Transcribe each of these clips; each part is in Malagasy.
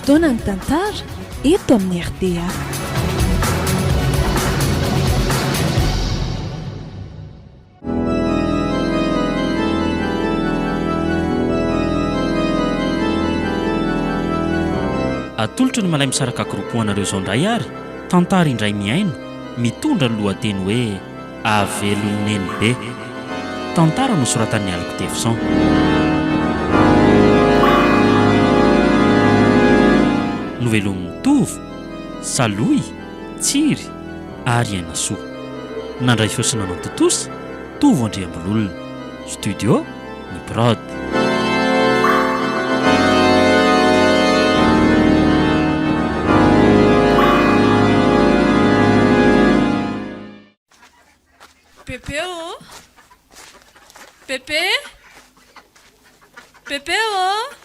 Fotoanan'ny tantara eto amin'ny rta. Atolotry ny Malay Misaraka Group ho anareo izao indray ary tantara indray mihaino mitondra ny lohateny hoe Avelon'i Nenibe. Tantara nosoratan'i Aliko Tefson. Novelomin'i Tovo, Salohy, Tsiry ary Ainasoa. Nandray feo sy nanantontosa, Tovo Andriambololona. Studio, Ny Prod. Bebe ô! Bebe! Bebe ô!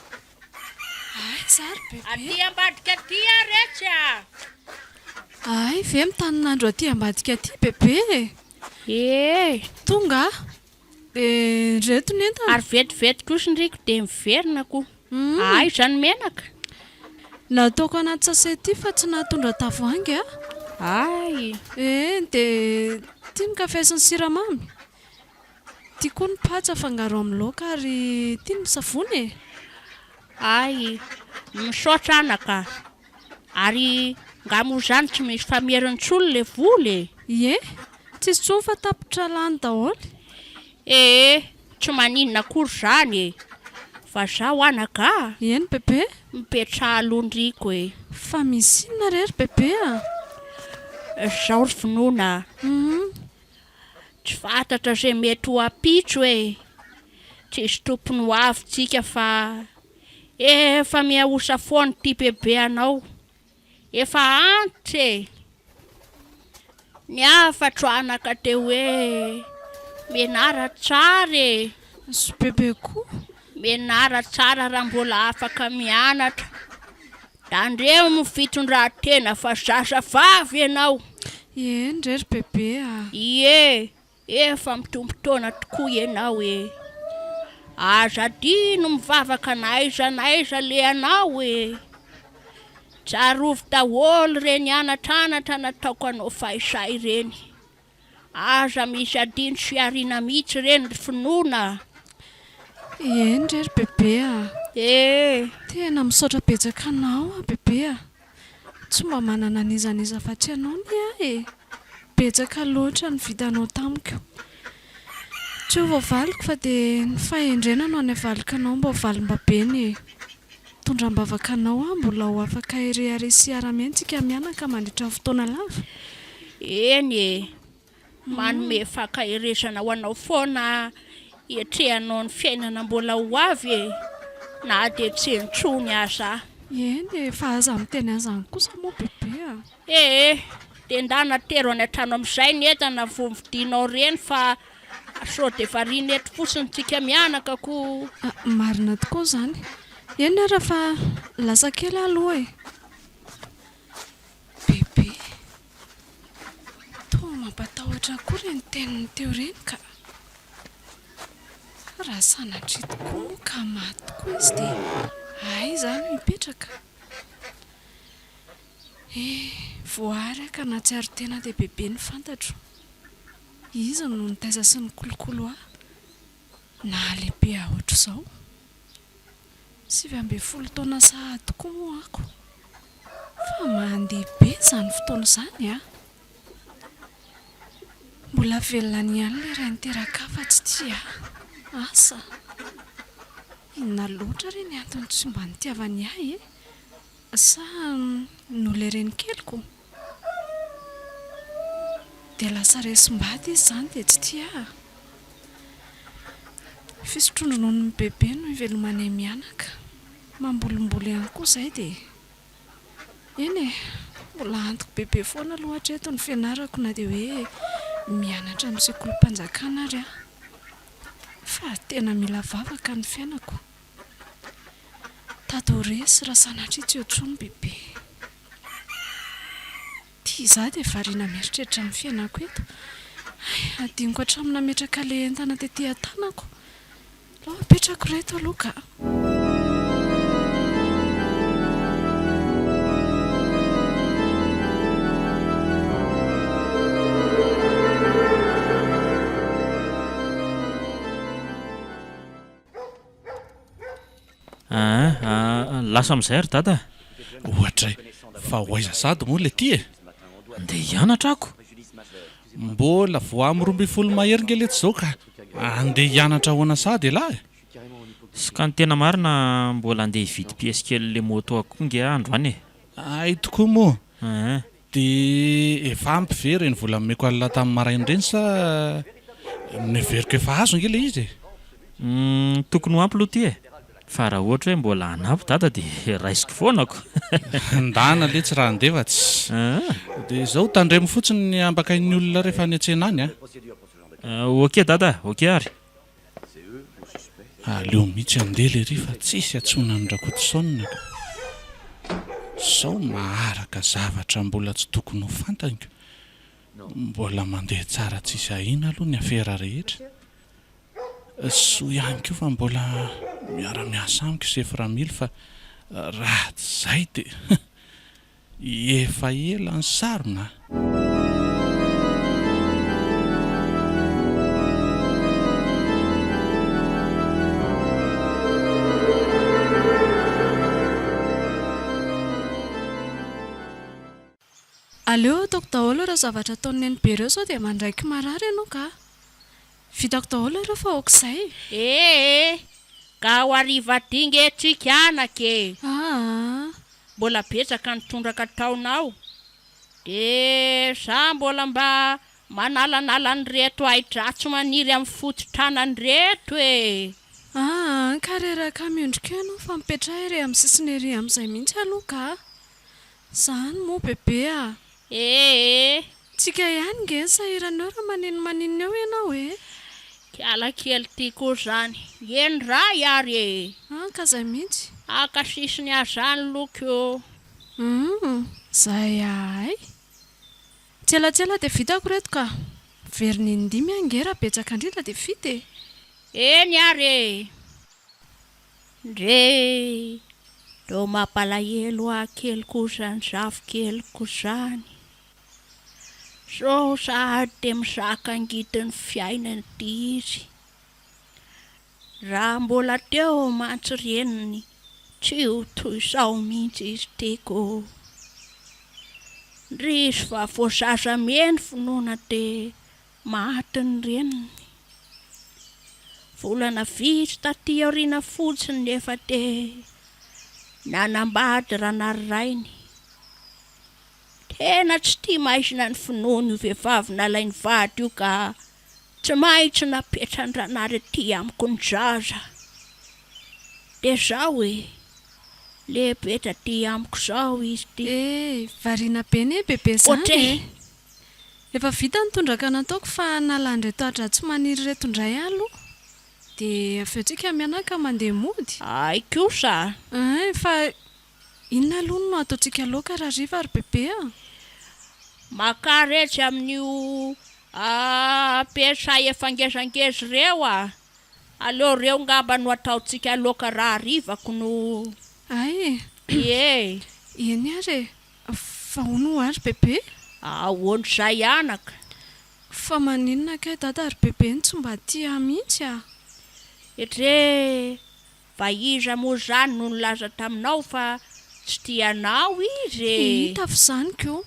Aiza ary Bebe? Aty ambadika aty aho retsy a! Hay ve mitanin'andro aty ambadika aty Bebe e! Ee! Tonga aho. Dia ireto ny entana. Ary vetivety kosa ndry ko dia miverina ko. Aiza ny menaka? Nataoko anaty sachet ity fa tsy nahatondra tavoahangy a. Hay! Eny, dia ity ny kafe sy ny siramamy. Ity koa ny patsa afangaro amin'ny laoka ary ity ny savony e. Hay! Misaotra anaka a. Ary nga moa izany tsy misy fameriny intsony le vola e? Ie, tsisy intsony fa tapitra lany daholo. Ee, tsy maninona akory izany e! Fa zaho anaka a! Eny bebe. Mipetraha aloha ndriko e! Fa misy inona re ry bebe a? Zao ry finoana a! Tsy fantatra izay mety ho ampitso e! Tsisy tompony ho avy tsika fa efa mihaosa foana ity bebe anao. Efa antitra e! Ny hafatro anaka dia hoe mianara tsara e! Zo bebe koa. Mianara tsara raha mbola afaka mianatra. Tandremo ny fitondran-tena fa zazavavy ianao. Eny re ry bebe a! Ie! Efa mitombo taona tokoa ianao e! Aza adino mivavaka na aiza na aiza alehanao e! Tsarovy daholo ireny anatranatra nataoko anao fahisay ireny. Aza misy adino sy ariana mihitsy ireny ry finoana a! Eny re ry bebe a! E! Tena misaotra betsaka anao aho bebe a! Tsy mba manana an'iza n'iza afa-tsy ianao anie aho e! Betsaka loatra ny vitanao tamiko. Tsy ho voavaliko fa dia ny fahendrena no any avaliko anao mba ho valim-babena e! Mitondra am-bavaka anao aho mbola ho afaka hirehareha sy hiara-miaina tsika mianaka mandritra ny fotoana lava. Eny e! Manome fankaherezana ho anao foana hiatrehanao ny fiainana mbola ho avy e! Na dia tsy intsony aza aho. Eny e, fa aza miteny an'izany kosa moa bebe a! Ee, dia ndana atero any an-trano amin'izay ny entana vao novidianao ireny fa sao dia variana eto fotsiny tsika mianaka ko. Marina tokoa izany. Eny ara fa lasa kely aho aloha e! Bebe. Toa mampatahotra koa ireny teniny teo ireny ka. Raha sanatria tokoa moa ka maty tokoa izy dia aiza aho no hipetraka? Eh, voary aho ka nahatsiaro tena dia bebe no fantatro. Izy no nitaiza sy nikolokolo ahy nahalehibe ahy ohatr'izao. 19 taona sahady tokoa moa ako. Fa mandeha be izany fotoana izany an! Mbola velona any ihany ilay ray niteraka ahy fa tsy tia ahy. Asa! Inona loatra re ny antony tsy mba nitiavany ahy e? Sa nolereny keliko? Dia lasa resim-bady izy izany dia tsy tia ahy. Fisotroan-drononon'i Bebe no ivelomanay mianaka. Mambolimboly ihany koa izahay dia. Eny e, mbola antoko bebe foana aloha hatreto ny fianarako na dia hoe mianatra amin'ny sekolim-panjakana ary aho. Fa tena mila vavaka ny fiainako. Tady ho resy raha sanatria tsy eo intsony bebe. Ity izaho dia variana mieritreritra ny fiainako eto. Hay, hadinoko hatramin'ny nametraka ilay entana tety an-tanako. Alao apetrako ireto aloha ka. Lasa amin'izay ry dada a! Oadray, fa ho aiza sady moa ilay ty e? Andeha hianatra ako! Mbola vao amin'ny 12 mahery nge letsy izao ka andeha hianatra ahoana sady ialahy e? Ska ny tena marina mbola andeha hividy pièce kely le moto ako koa nge aho androany e! Hay tokoa moa! Eeh. Dia efa ampy ve ireny vola nomeko an'lah tamin'ny maraina ireny sa noheveriko efa azo ange ilay izy e? Humm tokony ho ampy aloha ity e! Fa raha ohatra hoe mbola hanampy dada dia raisiko foana ko! Ndana letsy raha handeha fa tsy. Dia izao tandremo fotsiny ny ambakain'ny olona rehefa any an-tsena any a! Ok dada, ok ary! Aleo mihitsy handeha lery fa tsisy antsoina an'i Rakotoson ka! Sao maharaka zavatra mbola tsy tokony ho fantany ko! Mbola mandeha tsara tsisy ahiana aloha ny afera rehetra. Soa ihany koa fa mbola miara-miasa amiko Sefo Ramily fa raha tsy izay dia. Efa ela ny sarona a! Aleo ataoko daholo ireo zavatra ataon'i Nenibe ireo sao dia mandraiky marary ianao ka. Vitako daholo ireo fa aok'izay. Ee, ka ho hariva aty nge tsika anaka e! Aa. Mbola betsaka ny tondraka ataonao de za mbola mba manalanala an'ireto ahi-dratsy maniry amin'ny foto-tanana ireto e! Aa, ka reraka miondrika eo ianao fa mipetraha ery amin'ny sisiny ery amin'izay mihitsy aloha ka! Zany moa bebe a! Ee! Tsika ihany nge ny sahirana eo raha maninomaninona eo ianao e! Kiala kely ty koa zany. Eny ray ary e! An ka zay mihitsy. Haka sisiny azany loko o! Humm! Zay ahay. Tsielatsiela dia vitako reto ka. Miverina in-dimy aho nge raha betsaka indrindra dia vita e! Eny ary e! Ndrey! Toa mampalahelo ahy kely koa izany zafikeliko izany. Zao sahady dia mizaka angidin'ny fiainana ity izy. Raha mbola teo mantsy reniny tsy ho toy izao mihitsy izy ity ko. Indrisy fa vao zaza miheno finoana dia Maty ny reniny. Volana vitsy taty aoriana fotsiny nefa dia nanambady Ranarirainy. Tena tsy tia maizina ny finoany io vehivavy nalainy vady io ka tsy maintsy napetran-dRanary aty amiko ny zaza. Dia zao e, lehibe taty amiko zao izy ity. Eh, variana be anie bebe zany e. Efa vita ny tondraka nataoko fa nalan'ireto ahi-dratsy maniry ireto indray aho aloha. Dia avy eo tsika mianaka mandeha mody. Hay kosa! Ein, fa inona aloha no ataontsika laoka rahariva ry bebe a? Makà retsy amin'io ampiasay efa ngezangeza ireo a! Aleo ireo ngamba no ataontsika laoka rahariva ko no. Hay e! Ie! Eny ary e! Fa hono hoa ry bebe? Ahoana izay anaka? Fa maninona kay dada ry bebe no tsy mba tia ahy mihitsy ah? Etree, fa iza moa izany no nilaza taminao fa tsy tia anao izy e? Hita f'izany ko!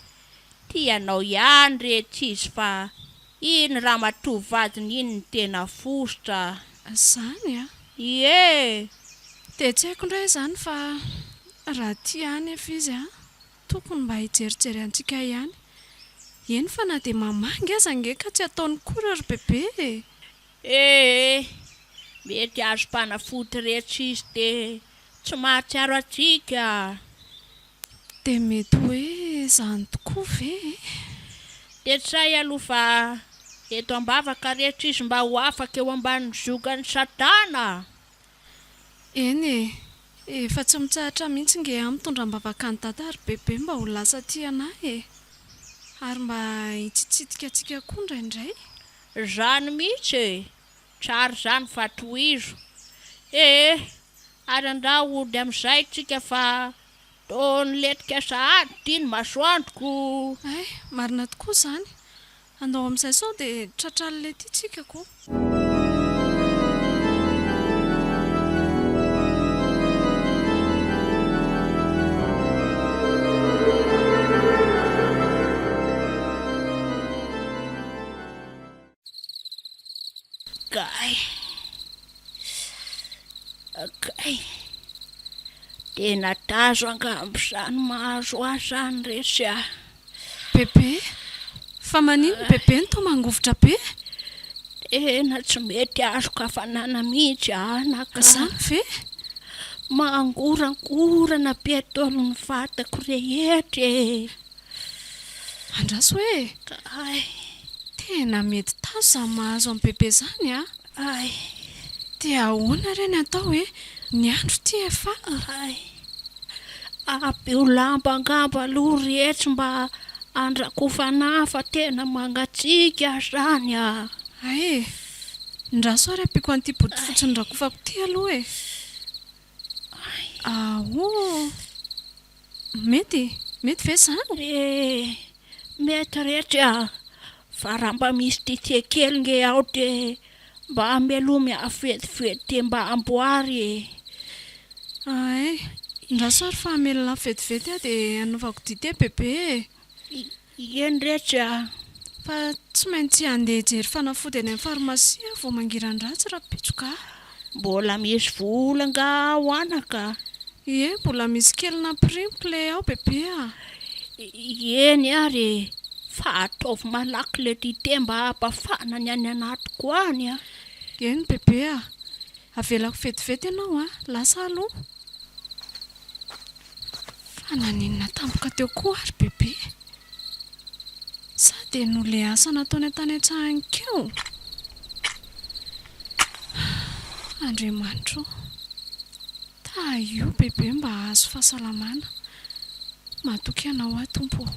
Tia anao ihany re tsy izy fa iny ramatoa vadiny iny no tena fositra. Izany a? Ie! Dia tsy haiko indray izany fa raha tia ahy nefa izy an, tokony mba hijerijery antsika ihany. Eny fa na dia mamangy aza ange ka tsy ataony kory ry bebe e! Ee, mety azom-panafody retsy izy dia tsy mahatsiaro antsika. Dia mety hoe izany tokoa ve e? Dia tsy hay aloha fa eto am-bavaka rehetra izy mba ho afaka eo ambanin'ny ziogan'i Satana. Eny e! Efa tsy mitsahatra mihitsy nge aho mitondra am-bavaka an'i Dada ry Bebe mba ho lasa tia an'ahy e! Ary mba hitsitsidika antsika koa indraindray. Izany mihitsy e! Tsara izany fa tohizo. Ee, ary andao hody amin'izay tsika fa toa nilentika sahady ity ny masoandro ko. Hay, marina tokoa izany. Andao amin'izay sao dia tratran'ilay ity tsika ko. Kay. Kay. Tena tazo angamba izany mahazo ahy izany resy ah. Bebe, fa maninona bebe no toa mangovitra be? Tena tsy mety azoko hafanana mihitsy anaka. Izany ve? Mangorankorana be daholo ny vatako rehetra e. Andraso hoe! Kay. Tena mety tazo izany mahazo an'i bebe izany a! Ay. Dia ahoana re ny atao e? Ny andro ity efa. Ay. Ampio lamba angamba aloha ry etsy mba handrakofana ahy fa tena mangatsiaka izany a! Ay e! Ndraso ary ampiako an'ity bodofotsy norakofako ity aloha e! Ay. Aoh! Mety? Mety ve izany? Eh! Mety retsy a! Fa raha mba misy dite kely nge ao de mba amelomy aho vetivety de mba amboary e! Ay! Ndraso ary fa hamelona aho vetivety aho de hanaovako dite bebe e! Eny retsy a! Fa tsy maintsy handeha hijery fanafody any amin'ny farmasia aho vao mangiran-dratsy rahampitso ka! Mbola misy vola angaha ao anaka? Ie, mbola misy kely nampirimiko ilay ao bebe a! Eny ary e! Fa ataovy malaky ilay dite mba hampafana ny any anatiko any a! Eny bebe a! Avelako vetivety ianao a! Lasa aloha! Fa naninona tampoka teo koa ary bebe? Sa dia noho ilay asa nataony tany an-tsaha anikeo? Andriamanitra ô! Tahio bebe mba hahazo fahasalamana. Matoky anao aho Tompo ô.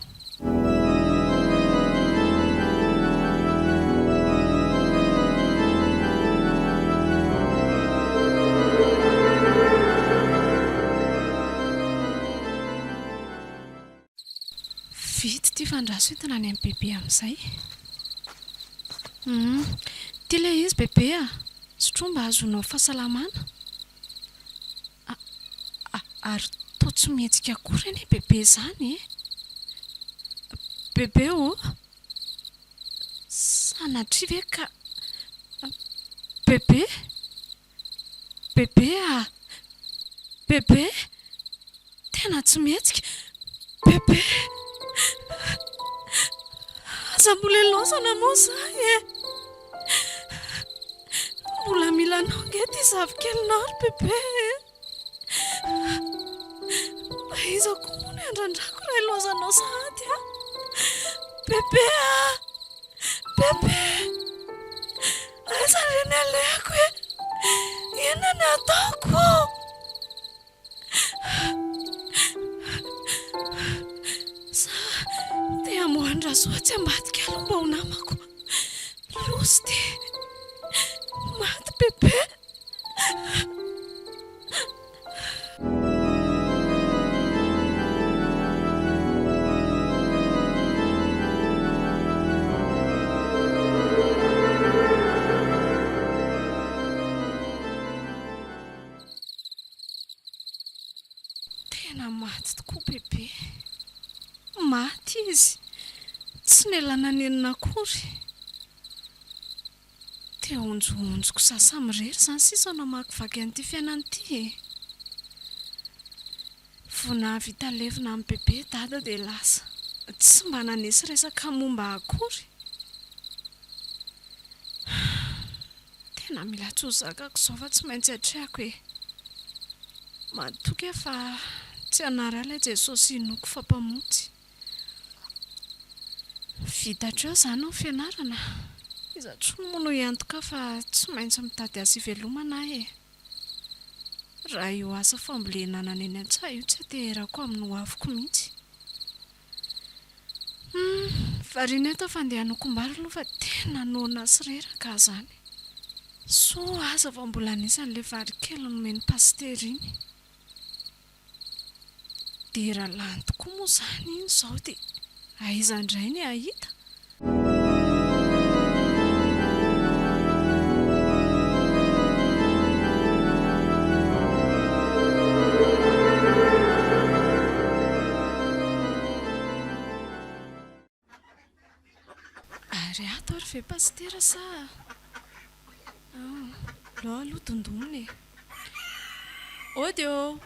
Vita ity fa andraso entina any amin'i Bebe amin'izay. Hum, ity ilay izy Bebe a! Sotroa mba hahazoanao fahasalamana. Ary toa tsy mihetsika akory anie Bebe izany e! Bebe ô! Sanatria ve ka. Bebe! Bebe a! Bebe! Tena tsy mihetsika! Bebe! Aza mbola ilaozana moa izaho e! Mbola mila anao ange ity zafikelinao ry Bebe e! Mba iza koa moa no hiandrandrako raha ilaozanao sahady aho? Bebe a! Bebe! Aiza re ny alehako e? Inona ny ataoko? Za te hamoha an-dRasoa atsy ambadika aloha mba ho namako. Loza ity. Maty bebe. Tena maty tokoa Bebe. Maty izy. Tsy nialana nenina akory. Dia honjohonjoko za samirery izany sisa no hamakivaky an'ity fiainana ity e. Vao nahavita levona an'i Bebe Dada dia lasa. Tsy mba nanisy resaka momba ahy akory. Tena mila tsy ho zakako izao fa tsy maintsy atrehako e! Matoky aho fa tsy hanary ahy ilay Jesosy inoako fa Mpamonjy. Vita hatreo izany ny fianarana. Iza intsony moa no hiantoka ahy fa tsy maintsy mitady asa hivelomana aho e! Raha io asa fambolena anana eny an-tsaha io tsy ateherako amin'ny hoaviko mihitsy. Humm, variana eto aho fa andeha hanokom-bary aloha fa tena noana sy reraka aho izany. Soa aza fa mbola anisan'ilay vary kely nomen'i Pasitera iny. Dia raha lany tokoa moa izany iny izao dia aiza indray ny hahita? Ary ato ary ve Pasitera sa? Alao aloha dondonina e. Ody ô!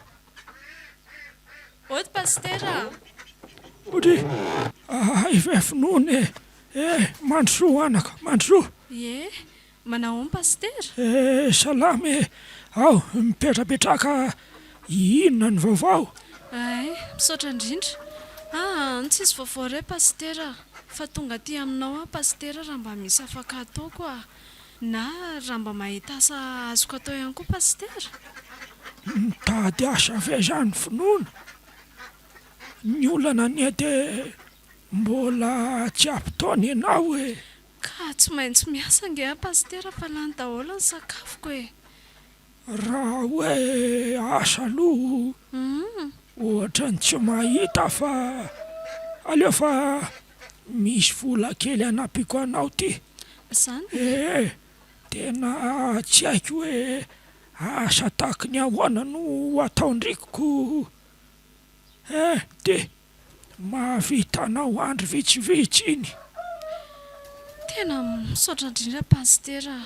Ody Pasitera a! Ody! Hay ve finoana e! Eh! Mandrosoa anaka, mandrosoa! Ie, manahoana Pasitera? Eh! Salama e! Ao, mipetrapetraka, inona ny vaovao? Hay, misaotra indrindra. Aa, tsisy vaovao re Pasitera, fa tonga aty aminao aho Pasitera raha mba misy afaka ataoko a! Na raha mba mahita asa azoko atao ihany koa Pasitera? Mitady asa ve izany finoana? Ny olana anie dia mbola tsy ampy taona ianao e! Ka tsy maintsy miasa ange aho Pasitera fa lany daholo ny sakafoko e! Raha hoe asa aloha ohatran'ny tsy mahita fa aleo fa misy vola kely hanampiako anao ty. Zany? Ee, tena tsy haiko hoe asa tahaky ny ahoana no ataon-drikiko eh, ty mahavita anao andro vitsivitsy iny. Tena misaotra indrindra Pasitera a!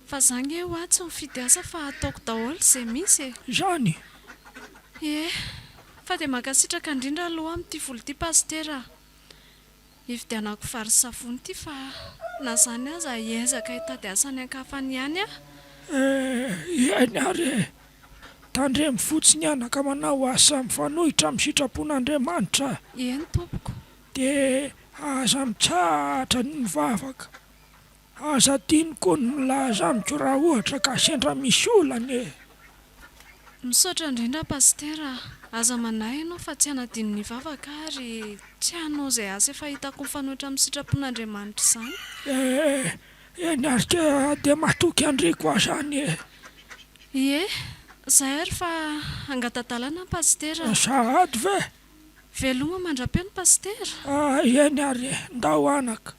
Fa za nge hoa tsy mifidy asa fa ataoko daholo ze misy e! Izany? Ie, fa dia mankasitraka indrindra aloha amin'ity vola ity Pasitera a! Hividianako vary sy savony ity fa na izany aza hiezaka hitady asa any an-kafa any ihany aho. Eh, eny ary e! Tandremo fotsiny anaka manao asa mifanohitra amin'ny sitrapon'Andriamanitra. Eny tompoko. Dia aza mitsahatra ny mivavaka. Aza adino koa ny milaza amiko raha ohatra ka sendra misy olana e! Misaotra indrindra Pasitera a! Aza manahy ianao fa tsy hanadino ny hivavaka ary tsy hanao izay asa efa hitako mifanohitra amin'ny sitrapon'Andriamanitra izany. Eh! Eny ary ka dia matoky an-dRiko aho izany e! Ie, izay ary fa hangata-dalana Pasitera a! Sahady ve? Veloma mandra-peo ny Pasitera! Ah, eny ary e! Ndao anaka!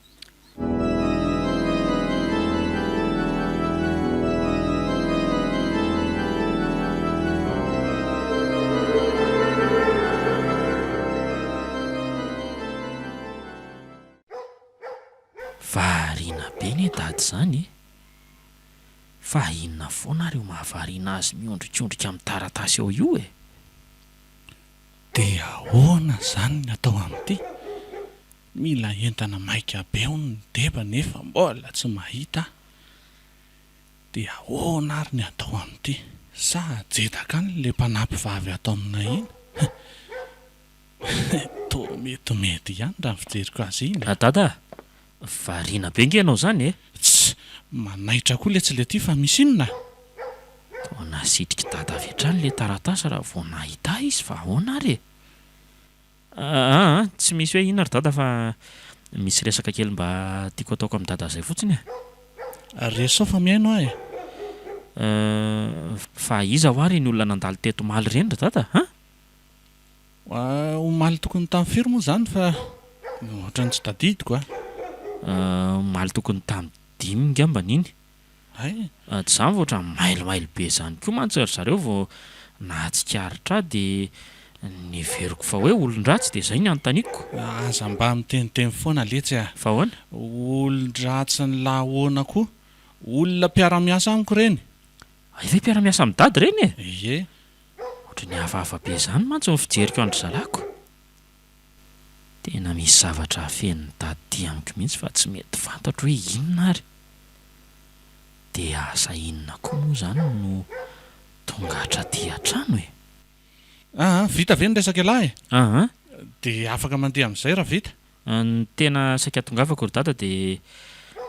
Variana be anie dada izany e! Fa inona foana ary io mahavariana azy miondrikondrika amin'ny taratasy ao io e? Dia ahoana izany ny atao amin'ity? Mila entana maika be hono ny deba nefa mbola tsy mahita aho. Dia ahoana ary ny atao amin'ity? Sa ajedaka any le mpanampy vavy ato aminay iny? He, toa metimety ihany raha ny fijeriko azy iny e. Dada a! Variana be nge ianao izany e! Tss! Manaitra koa letsy le ty fa misy inona? Toa nasitrik'i dada avy hatrany le taratasy raha vao nahita ahy izy fa ahoana ary e? Aa tsy misy hoe inona ry dada fa misy resaka kely mba tiako ataoko amin'i dada izay fotsiny e. Resaho fa mihaino aho e. Fa iza hoa ireny olona nandalo teto omaly ireny ry dada a? Omaly tokony tamin'ny firy moa izany fa ohatran'ny tsy tadidiko a. Omaly tokony tamin'ny dimy ngambany iny. Hay. Tsy zany fa ohatran'ny mailomailo be zany koa mantsy ry zareo vao nahatsikaritra ahy dia neveriko fa hoe olon-dratsy dia izay ny anontaniako. Aza mba miteniteny foana letsy a! Fa ahoana? Olon-dratsin'lah ahoana koa? Olona mpiara-miasa amiko ireny. Hay ve mpiara-miasa amin'i Dada ireny e? Ie. Ohatran'ny hafahafa be izany mantsy ny fijeriko an-dry zalahiko. Tena misy zavatra afenin'i Dada ity amiko mihitsy fa tsy mety fantatro hoe inona ary. Dia asa inona koa moa izany no tonga hatraty an-trano e? Aa, vita ve ny resaka ialahy e? Aa. Dia afaka mandeha amin'izay raha vita. Ny tena saika tongavako ry dada dia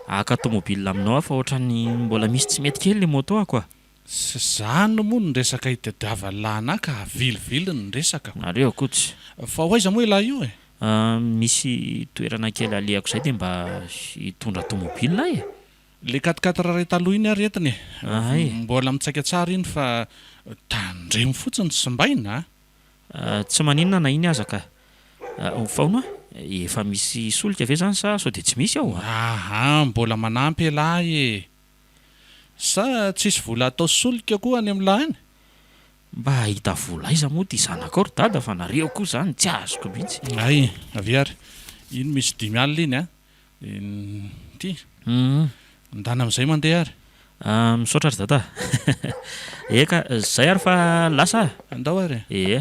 haka tomobile aminao aho fa ohatran'ny mbola misy tsy mety kely ilay moto ako a! Tsy izany moa no resaka itadiavan'lah anah ka aviliviliny ny resakako. Nareo koa tsy. Fa ho aiza moa ialahy io e? Misy toerana kely alehako izay dia mba hitondra tomobile aho e! Le quatre quatre ray taloha iny ary entiny e! Hay. Mbola mitsaika tsara iny fa tandremo fotsiny simbaina a! Tsy maninona na iny aza ka! Fa hono a! Efa misy solika ve izany sa sao dia tsy misy ao a? Aha, mbola manampy elah e! Sa tsisy vola atao solika koa any amin'lah any? Mba hahita vola aiza moa ty zanakao ry dada fa nareo koa zany tsy azoko mihitsy. Hay, avia ary. Iny misy 50 iny a! Ity. Ndana amin'izay mandeha ary. Misaotra ry dada a! Eka, zay ary fa lasa a! Andao ary e! Ie.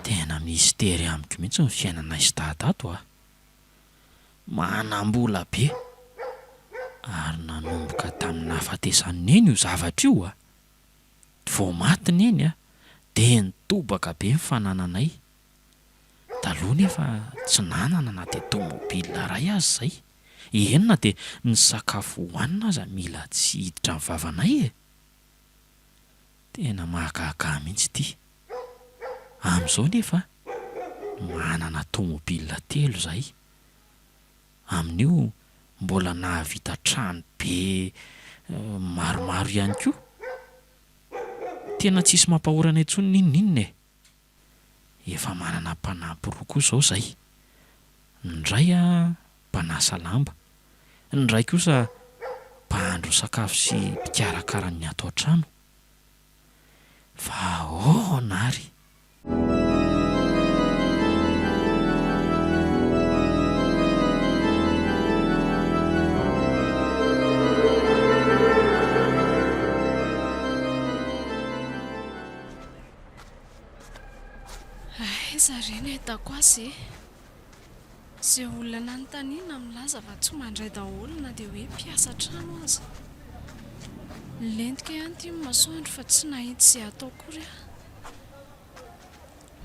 Tena mistery amiko mihitsy ny fiainanay sy dada ato a! Manam-bola be! Ary nanomboka tamin'ny nahafatesan'i Neny io zavatra io a! Vao maty Neny a, dia nitobaka be ny fanananay. Taloha nefa tsy nanana na dia tomobile iray aza izay. Eny na dia ny sakafo hohanina aza mila tsy hiditra ny vavanay e! Tena mahagaga ahy mihitsy ity. Amin'izao nefa manana tomobile telo izahay. Amin'io mbola nahavita trano be maromaro ihany koa. Tena tsisy mampahory anay intsony n'inon'inona e! Efa manana mpanampy roa koa izao izay. Ny iray mpanasa lamba, ny iray kosa mpahandro sakafo sy mpikarakara ny ato an-trano. Fa ahoana ary? Aiza re ny ahitako azy e? Izay olona nanontaniana milaza fa tsy mandray daholo na dia hoe mpiasa trano aza. Nilentika ihany ity ny masoandro fa tsy nahita izay hatao akory aho.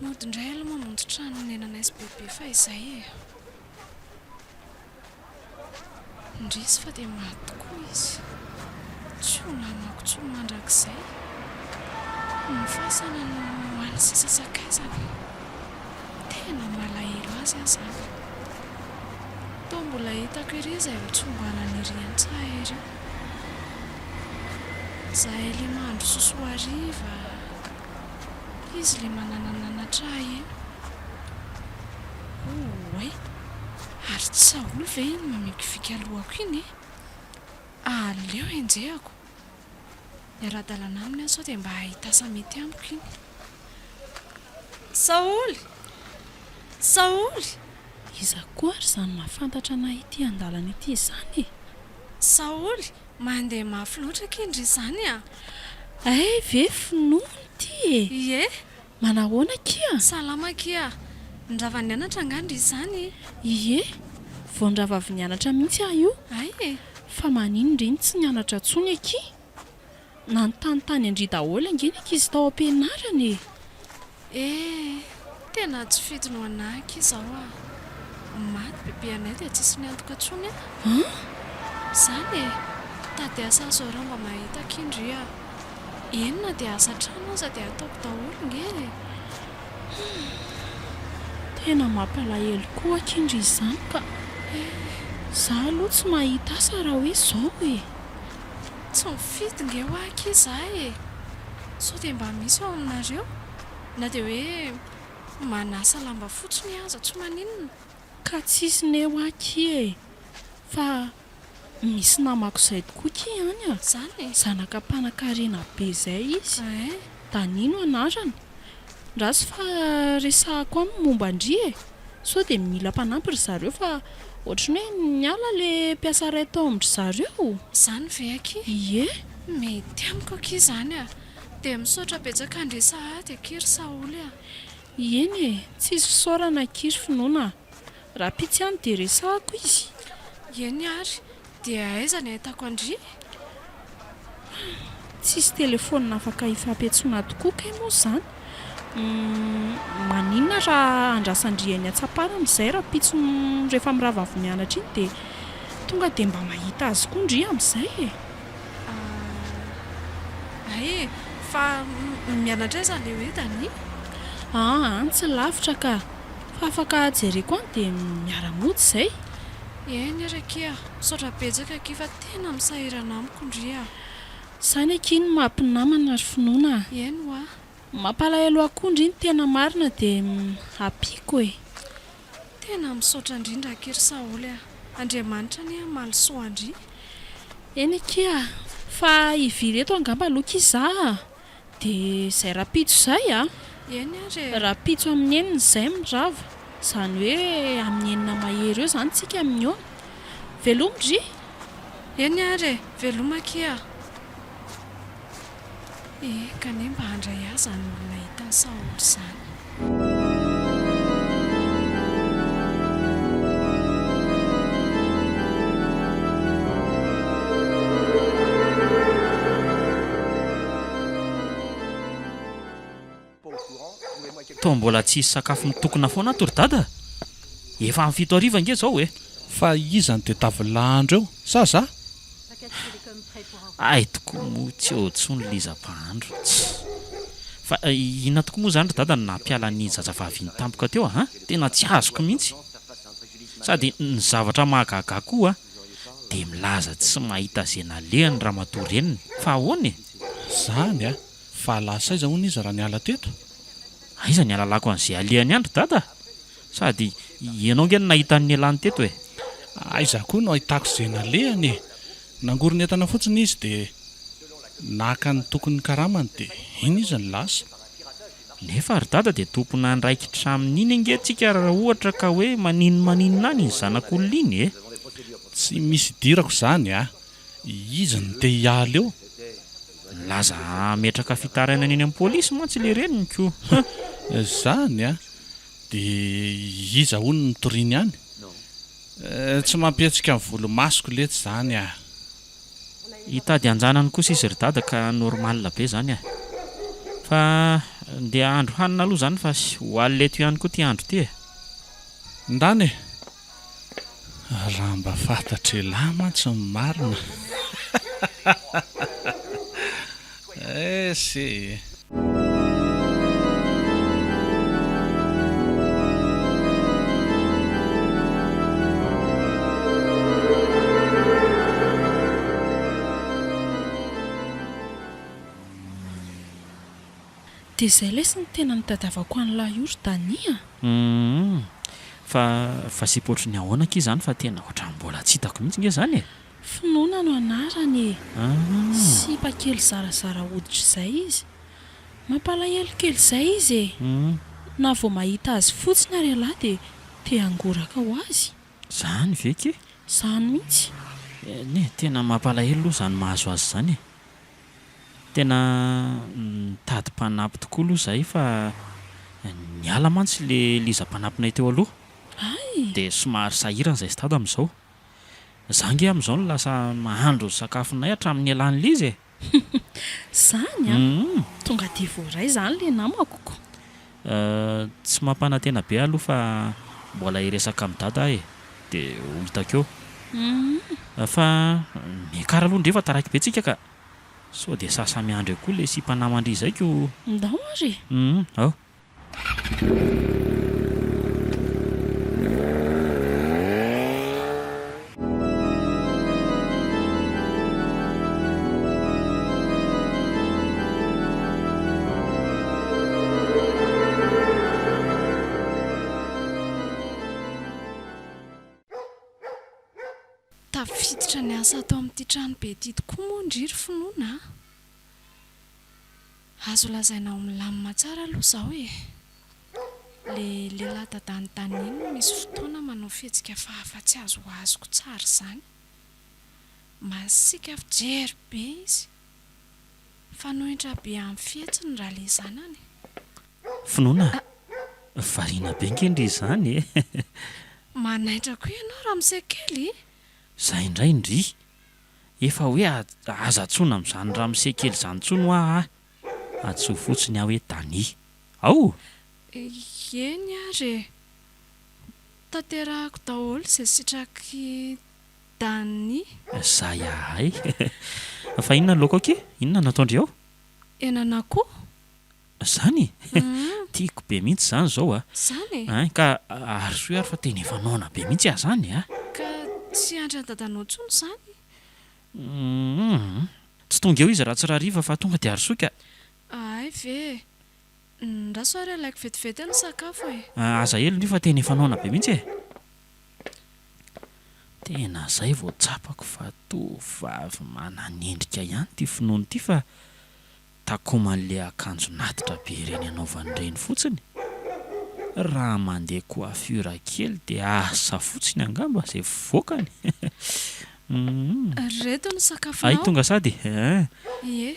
Mody indray aloha mamonjy trano honenanay sy bebe fa izay e. Indrisy fa dia maty tokoa izy. Tsy ho namako intsony mandrakizay. Ny fasana no hany sisa sakaizany. Tena malahelo azy aho izany. Toa mbola hitako ery izay mitsongoanana ery an-tsaha ery. Izahay ilay mahandro sosoa hariva, izy ilay mananananatra ahy eny. Oay! Ary tsy Saoly ve iny mamikivika lohako iny e? Aleo enjehako. Miara-dalana aminy aho sao dia mba hahita asa mety amiko iny. Saoly! Saoly! Iza koa ary izany mahafantatra anay ity an-dalana ity izany e? Saoly! Mandeha mafy loatra akia ndry izany a! Hay ve finoana ity e? Ie! Manahoana akia? Salama akia! Nirava nianatra angaha ndry izany? Ie! Vao nirava avy nianatra mihitsy aho io. Hay e! Fa maninn ndry no tsy nianatra intsony akia? Nanontanintany an-dry daholo ange ny ankizy tao am-pianarana e! Eh! Tena tsy fidiny ho anah akia izao ah! Maty bebe anay dia tsisy niantoka intsony ah! An! Izany e! Tady asa azo raha mba mahita akia ndry ah! Eny na dia asa trano aza dia ataoko daholo nge e! Humm! Tena mampalahelo koa akia ndry izany ka! Za aloha tsy mahita asa raha hoe izao e! Tsy mifidy nge hoa akia za e! Sao dia mba misy ao aminareo? Na dia hoe manasa lamba fotsiny aza tsy maninona. Ka tsisy ne hoa akia e! Fa misy namako izay tokoa akia any a! Zany e! Zanaka mpanankarena be izay izy. Ein! Dany no anarany. Ndraso fa resahako aminy momba an-dry e! Sao dia mila mpanampy ry zareo fa ohatry ny hoe niala le mpiasa iray tao amin-dry zareo. Izany ve akia? Ie. Mety amiko akia izany a! Dia misaotra betsaka an-dry sahady akia ry Saholy a! Eny e! Tsisy fisaorana akia ry finoana a! Rahampitso ihany dia resahako izy. Eny ary, dia aiza ny ahitako an-dry? Tsisy telefaonina afaka hifampiantsoana tokoa kay moa izany. Maninona raha andrasan-dry eny Antsaparana izay rahampitso rehefa mirava avy mianatra iny dia tonga dia mba mahita azy koa ndry amin'izay e! Hay e! Fa mianatra aiza ilay hoe Dania? Aa, any tsy lavitra ka! Fa afaka jereko any dia miara-mody izay. Eny ary akia, misaotra betsaka akia fa tena misahirana amiko ndry a. Izany akia no maha mpinamana ry finoana a. Eny hoa. Mampalahelo ahy koa ndry ny tena marina dia ampiako e. Tena misaotra indrindra akia ry Saholy a. Andriamanitra anie hamaly soa an-dry. Eny akia, fa hivily eto angamba aloha akia za a. Dia izay rahampitso izay a! Eny ary e! Rahampitso amin'ny enina izay mirava, izany hoe amin'ny enina mahery eo izany tsika mihaona. Veloma dry! Eny ary e! Veloma akia! Eka anie mba handray ahy izany olona hitany Saholy izany. Toa mbola tsy hisy sakafo mitokona foana ato ry dada a! Efa amin'ny 7 hariva ange izao e! Fa iza no tadiavin'lah andro eo? Sa za? Hay tokoa moa tsy eo intsony Liza mpahandro. Tss. Fa inona tokoa moa izany ry dada no nampiala an'iny zazavavy iny tampoka teo a? Tena tsy azoko mihitsy. Sady ny zavatra mahagaga ahy koa dia milaza tsy mahita izay nalehany ramatoa reniny. Fa ahoana e? Zany a! Fa lasa aiza hono izy raha niala teto? Aiza ny ahalalako an'izay alehany any ry dada? Sady ianao nge no nahita ny nialany teto e! Aiza koa no ahitako izay nalehany e! Nangorona entana fotsiny izy dia naka ny tokony karamany dia iny izy no lasa. Nefa ry dada dia tompon'andraikitra amin'iny ange tsika raha ohatra ka hoe maninomaninona any iny zanak'olona iny e! Tsy misy idirako izany a! Izy no te hiala eo. Nilaza hametraka fitarainana eny amin'ny polisy mantsy ilay reniny ko! Izany a! Dia iza hono no toriany any? Tsy mampihetsika ny volomasoko letsy izany a! Hitady anjanany kosa izy ry dada ka normal be izany a! Fa ndeha hahandro hanina aloha izany fa ho alina eto ihany koa ity andro ity e! Ndana e! Raha mba fantatr'elah mantsy ny marina Ess e! Dia izay lesy ny tena nitadiavako an'lah io ry Dani a! Humm. Fa fa sipa ohatry ny ahoana akia izany fa tena ohatran'ny mbola tsy hitako mihitsy nge izany e! Finoana no anarany e! Ah. Sipa kely zarazara hoditra izay izy. Mampalahelo kely izay izy e! Humm. Na vao mahita azy fotsiny ary ialahy dia te hangoraka ho azy. Izany ve ki? Izany mihitsy. Eny e, tena mampalahelo aloha izany mahazo azy izany e! Tena nitady mpanampy tokoa aloha izahay fa niala mantsy ilay Liza mpanampinay teo aloha. Hay! Dia somary sahirana izahay sy Dada amin'izao. Izaho ange amin'izao no lasa mahandro ny sakafonay hatramin'ny nialan'i Liza e! Izany an! Tonga dia voaray izany ilay namako ko! Tsy mampanantena be aloha fa mbola hiresaka amin'i Dada aho e! Dia ho hitako eo. Fa miakara aloha ndry fa taraiky be tsika ka! Sao dia sasa miandry eo koa ilay sipa naman-dry izay ko! Ndao ary e! Hum, ao. Tafiditra niasa ato amin'ity tranobe ity tokoa moa ndry ry finoana a! Azo lazaina ho milamina tsara aloha izao e! Le lehilahy dadan'i Dany no misy fotoana manao fihetsika hafahafa tsy azoazoko tsara izany. Masiaka fijery be izy. Mifanohitra be amin'ny fihetsiny raha le zanany. Finoana a! Variana be nge ndry izany e! Manaitra koa ianao ramose kely! Zay indray ndry! Efa hoe aza antsoina amin'izany ramose kely izany intsony hoa ahy! Antsoy fotsiny aho hoe Dany. Ao! Eny ary e! Tanterahako daholo izay sitrak'i Dany. Zay ahay. Fa inona ny laoka ao akia? Inona no ataon-dry ao? Henan'akoho. Zany e? Tiako be mihitsy izany izao a! Zany e? Ein, ka arosoy ary fa tena efa noana be mihitsy aho izany a! Ka tsy hiandry an'i dadanao intsony izany? Humm. Tsy tonga eo izy raha tsy rahariva fa tonga dia arosoy ka! Hay ve e! Ndraso ary alaiko vetivety eo ny sakafo e! Aza ela ndry fa tena efa noana be mihitsy e! Tena zay vao tsapako fa tovovavy manan'endrika ihany ity finoana ity fa takoman'le akanjo natitra be ireny anaovany ireny fotsiny. Raha mandeha coiffure kely dia asa fotsiny angamba izay vokany. Humm. Reto ny Hay sakafonao. tonga sady eh. Ie.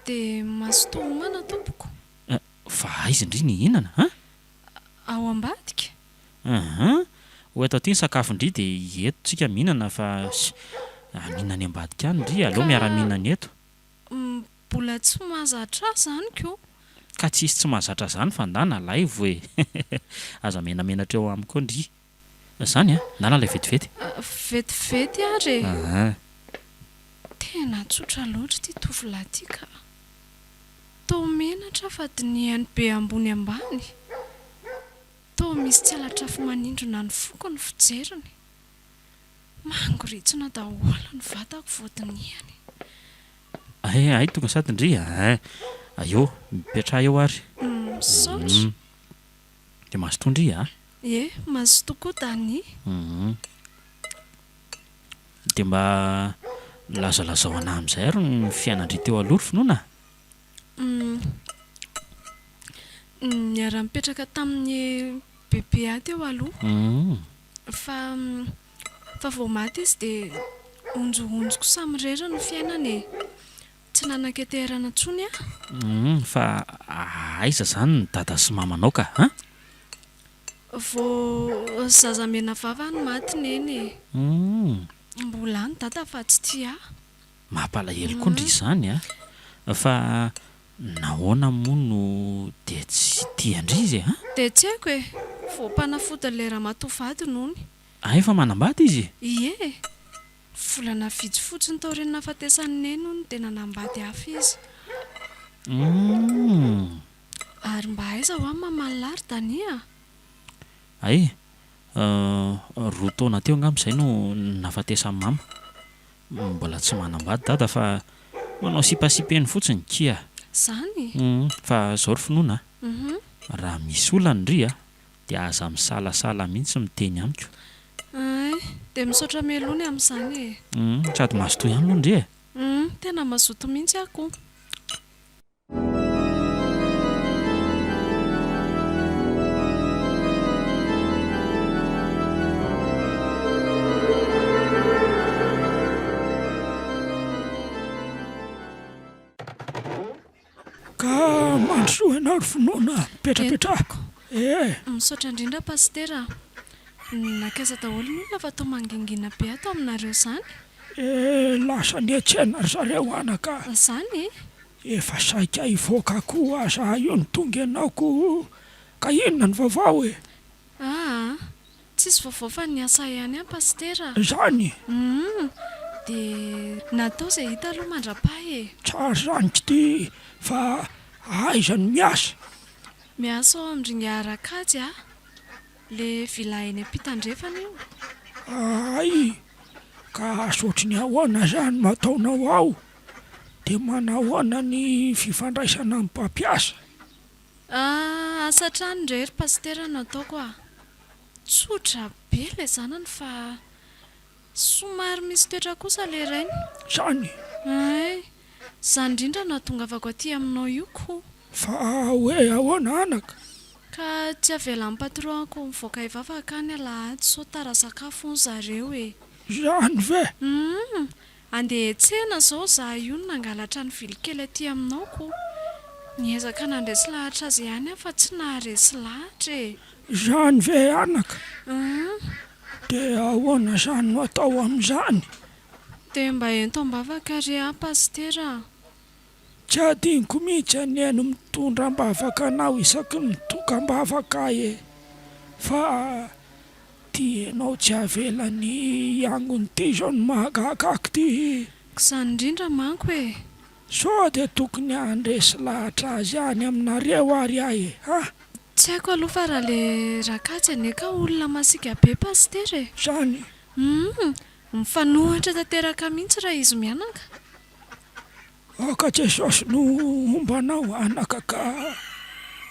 Dia mazotoa homana tompoko. Fa aiza ndry ny hihinana an? Ao ambadika? Hum. Ho eto aty ny sakafon-dry dia eto tsika mihinana fa mihinana any ambadika any ndry, aleo Ka miara-mihinana eto. mbola tsy mahazatra ahy izany ko. Ka tsisy tsy mahazatra zany fa ndana alaivo e! Aza menamenatra eo amiko eo ndry. Zany an! Ndana alaivo vetivety. Vetivety ary e! Aa. Tena tsotra loatra ity tovolahy ity ka. Toa menatra fa dinihany be ambony ambany. Toa misy tselatr'afo manindrona ny foko ny fijeriny. Mangoritsina daholo ny vatako vao dinihany. Hay hay tonga sady ndry a! Eo, mipetraha eo ary. Misaotra. Dia mazotoa ndry a! Ie, mazotoa koa Dani. Dia mba lazalazao anah amin'izay ary ny fiainan-dry teo aloha ry finoana a! Niara-nipetraka tamin'i bebe ahy teo aloha. Fa fa vao maty izy dia onjohonjoko samirery ny fiainana e! Tsy nanan-keteherana intsony aho. Humm fa aiza izany ny dada sy mamanao ka an? Vao zaza menavava no maty neny e! Humm. Mbola any dada fa tsy tia ahy. Mampalahelo koa ndry izany a! Fa nahoana moa no dia tsy tia an-dry izy e an? Dia tsy haiko e! Voampanafodin'ilay ramatoa vadiny hono. Ah efa manambady izy? Ie e! Volana vitsy fotsiny taorian'ny nahafatesan'i Neny hono dia nanambady hafa izy. Humm. Ary mba aiza hoa mamaly lahy ry Dania a? Hay, roa taona teo angamba izay no nahafatesan'i Mama. Mbola tsy manambady dada fa manao sipasipa eny fotsiny kia. Zany? Humm fa zao ry finoana a, raha misy olana ndry a dia aza misalasala mihitsy miteny amiko. Hay, dia misaotra mialoha ny amin'izany e. Humm sady mazotoa ihany aloha ndry e. Humm tena mazoto mihitsy aho ko. Ka mandrosoa ianao ry finoana, mipetrapetraha e! Misaotra indrindra Pasitera a! Nankaiza daholo ny olona fa toa mangingina be ato aminareo izany? Eh, lasa niantsena ry zareo anaka a! Izany e? Efa saika hivoaka koa aza io no tonga ianao ko ka inona ny vaovao e? Aa, tsisy vaovao fa niasa ihany aho Pasitera a! Izany? Humm, dia natao izay hita aloha mandra-paha e! Tsara izany k'ity fa aiza no miasa? Miasa ao amin-dRingahy Rakajy aho, le villa eny Ampitandrefana io. Hay, ka asa ohatry ny ahoana izany no ataonao ao? Dia manahoana ny fifandraisana amin'ny mpampiasa? Ah, asa hatrany indray ry Pasitera no ataoko ah. Tsotra be ilay zanany fa somary misy toetra kosa ilay rainy. Zany? Hay, izany indrindra no ahatongavako aty aminao io ko. Fa hoe ahoana anaka? Ka tsy avelan'ny patron-ko mivoaka hivavaka any alahady sao tara sakafo hono zareo e. Izany ve? Humm, Andeha hiantsena zao za io no nangalatra ny vily kely aty aminao ko. Niezaka nandresy lahatra azy ihany aho fa tsy naharesy lahatra e. Izany ve anaka? Hum. Dia ahoana izany no atao amin'izany? Dia mba ento am-bavaka re aho Pasitera a. Tsy adinoko mihitsy anie ny mitondra am-bavaka anao isaky ny mitokam-bavaka e. Fa Ty enao tsy avelany hiangona ty zao no mahagaga aky ty. K'zany indrindra manko e! Sao dia tokony handresy lahatra azy any aminareo ary aho e! Ha! Tsy haiko aloha fa raha le Rakajy anie ka olona masiaka be Pasitera e! Zany? Humm! Mifanohitra tanteraka mihitsy raha izy mianaka. Aoka Jesosy no homba anao anaka ka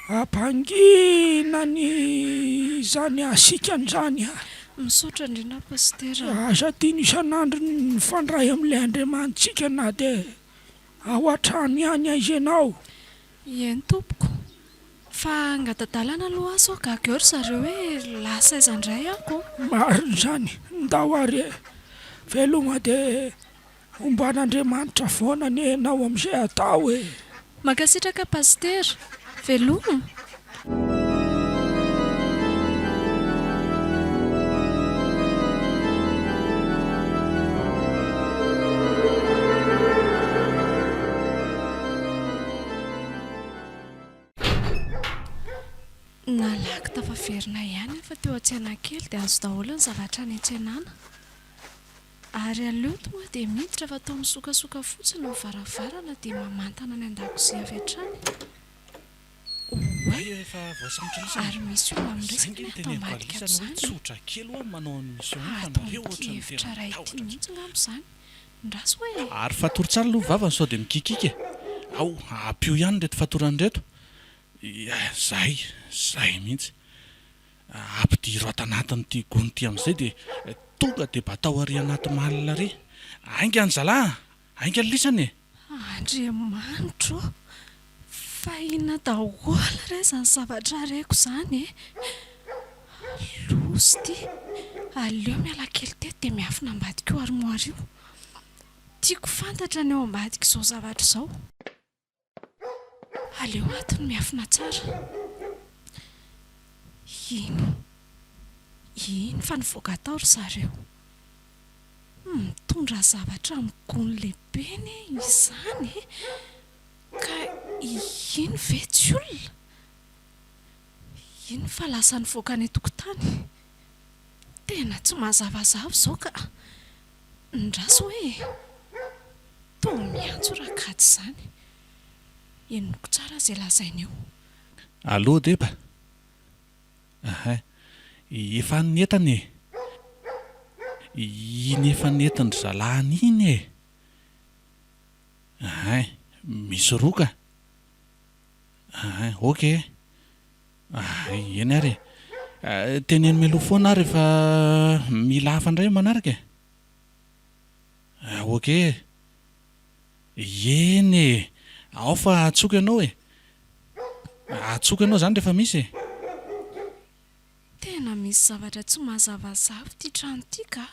ampangina ny izany hasikany izany a. Misaotra indrindra Pasitera a. Aza adino isan'andro ny mifandray amin'ilay Andriamanitsika na dia ao an-trano ihany aiza ianao. Eny tompoko. Fa angata-dalana aloha aho sao gaga eo ry zareo hoe lasa aiza indray aho ko. Marina izany, ndao ary e! Veloma dia homban'Andriamanitra foana anie ianao amin'izay atao e! Mankasitraka Pasitera. Veloma. Nalaky tafaverina ihany aho fa teo an-tsenakely dia azo daholo ny zavatra niantsenana. Ary aleo tonga dia miditra fa toa misokasoka fotsiny ny varavarana dia mamantana any an-dakozia avy hatrany. Oay! Ary misy olona miresaka ny ato ambadika ato izany e! Ato amin'ity efitra iray ity mihitsy angamba izany. Ndraso e! Ary fatory tsara aloha vavany sao dia mikikika e! Ao, ampio ihany ireto fatorana ireto. Ia, zay, zay mihitsy. Ampidiro ato anatin'ity gony ity amin'izay dia tonga dia batao ary anaty malle ary. Haingana zalahy a! Haingana lisany e! Andriamanitro ô! Fa inona daholo re izany zavatra reko izany e! Loza ity! Aleo miala kely teto dia miafina ambadik'io armoire io. Tiako fantatra ny ao ambadik'izao zavatra izao. Aleo ato no miafina tsara. Iny. Iny fa nivoaka tao ry zareo. Mitondra zavatra amin'ny gony lehibe anie izany e! Ka iny ve tsy olona? Iny fa lasa nivoaka any an-tokotany. Tena tsy mazavazava izao ka! Ndraso hoe e! Toa miantso rakajy izany. Henoko tsara izay lazainy eo. Allô Deba? Ahay. Efa any ny entana e! Iny efa nentin-dry zalahy any iny e! Ahay. Misy roa ka! Ahay. Ok. Ahay. Eny ary e! Teneno mialoha foana aho rehefa mila hafa indray amin'ny manaraka e! Ok e! Eny e! Ao fa antsoiko ianao e! Antsoiko ianao izany rehefa misy e! Tena misy zavatra tsy mazavazava ity trano ity ka!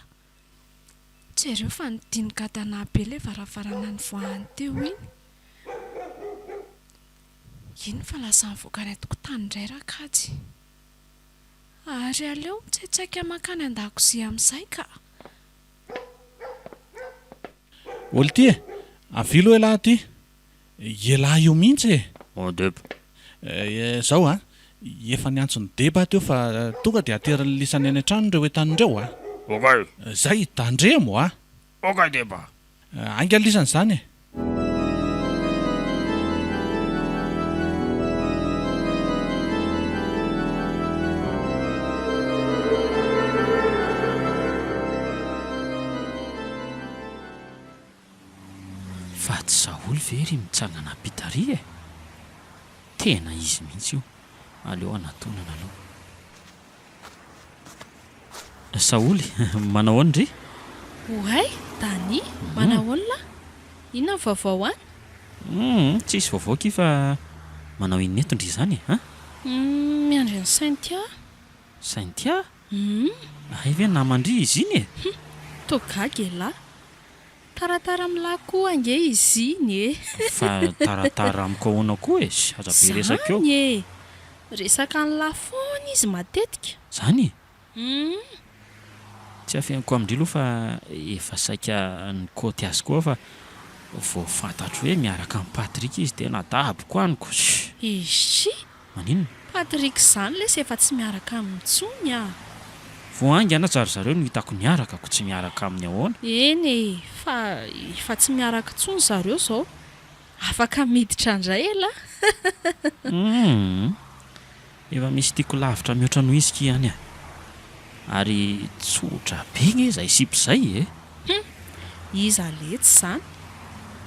Jereo fa nidinigadana be ilay varavarana nivoahany teo iny. Iny fa lasa nivoaka any an-tokotany indray rakajy. Ary aleo mitsaitsaika mankany an-dakozia amin'izay ka! Olty e! Avia aloha elah aty! Elah io mihitsy e! En deba. Zao a! Efa niantso ny deba aho teo fa tonga dia aterin'ny lisany any an-trano ireo entana ireo a! Ok. Zay, tandremo a! Ok deba. Haingana lisany izany e! Fa tsy Saholy ve ry mitsangana ampita ary e? Tena izy mihitsy io. Aleo anatonana aloha. Saholy, manao ahoana ndry? Oay, Dani, manao ahoana lah? Inona ny vaovao any? Humm, tsisy vaovao akia fa manao inona eto ndry izany e, an? Humm, miandry an'i Cynthia. Cynthia? Humm. Hay ve naman-dry izy iny e? Humm, toa gaga elah. Taratara amin'lah koa ange izy iny e! Fa taratara amiko ahoana koa e? Aza be resaka eo. Zany e! Resaka an'lah foana izy matetika. Zany e? Humm. Tsy afeniko amin-dry aloha fa efa saika nikaoty azy koa aho fa vao fantatro hoe miaraka amin'i Patrick izy dia nadaboko any ko! Ishi! Maninona? Patrick izany lesy efa tsy miaraka aminy intsony ah! Vao haingana aza ry zareo no hitako niaraka ko tsy miaraka aminy ahoana? Eny e, fa efa tsy miaraka intsony zareo izao, afaka miditra indray elah! Humm! Efa misy tiako lavitra mihoatra noho izy ki any ah! Ary tsotra be nge izay sipa izay e! Hum! Iza letsy izany?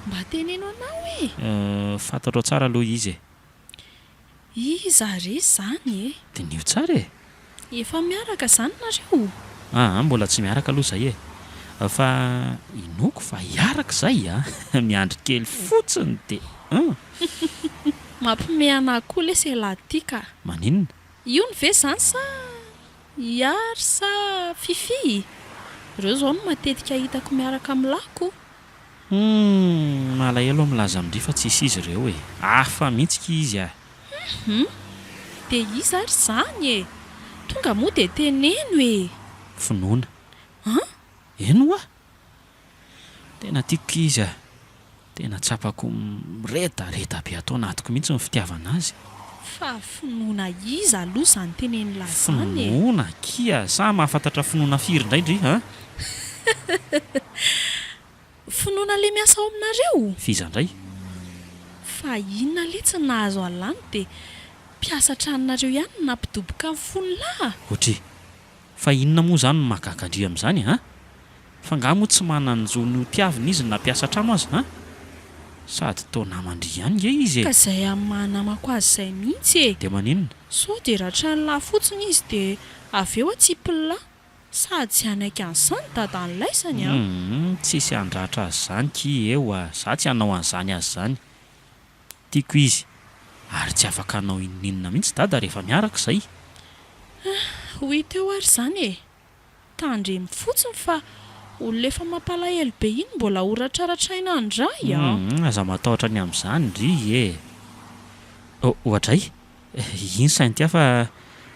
Mba teneno anao e! Euh, fantatrao tsara aloha izy e! Iza re izany e? Diniho tsara e! Efa miaraka izany nareo? Aa, mbola tsy miaraka aloha izay e! Fa inoako fa hiaraka izay a! Miandry kely fotsiny dia hum! Mampime anah koa lesy elah ty ka. Maninona? Iony ve zany sa Ihary sa Fiffi? Reo zao no matetika hitako miaraka amin'lah ko. Humm, malahelo aho milaza amin-dry fa tsisy izy ireo e! Hafa mihitsy ki izy ah! Humm, dia iza ary izany e? Tonga moa dia teneno e! Finoana. An? Eny hoa! Tena tiako ki izy ah! Tena tsapako miredareda be ato anatiko mihitsy ny fitiavana azy. Fa finoana iza aloha izany tenenin'lah izany e? Finoana akia! Sa mahafantatra finoana firy indray ndry an? Finoana le miasa ao aminareo? F'iza indray? Fa inona letsy ny nahazo an'lah no dia mpiasa tranonareo ihany no nampidoboka ny fon'lah? Otri. Fa inona moa izany no mahagaga an-dry amin'izany an? Fa angaha moa tsy manan-jo ny ho tiavina izy na mpiasa trano aza an? Sady toa naman-dry ihany nge izy e! Ka izay amin'ny maha namako azy izay mihitsy e! Dia maninona? Sao dia ratran'lah fotsiny izy dia avy eo atsipin'lah, sady tsy hanaiky an'izany dadan'laisany an! Humm, tsisy handratra azy izany ki eo a! Za tsy hanao an'izany azy izany. Tiako izy, ary tsy afaka hanao inoninona mihitsy dada rehefa miaraka izay. Ho hita eo ary izany e! Tandremo fotsiny fa olona efa mampalahelo be iny mbola ho ratraratraina indray an! Humm, aza matahotra ny amin'izany ry e! Oh, oadray! Iny Cynthia fa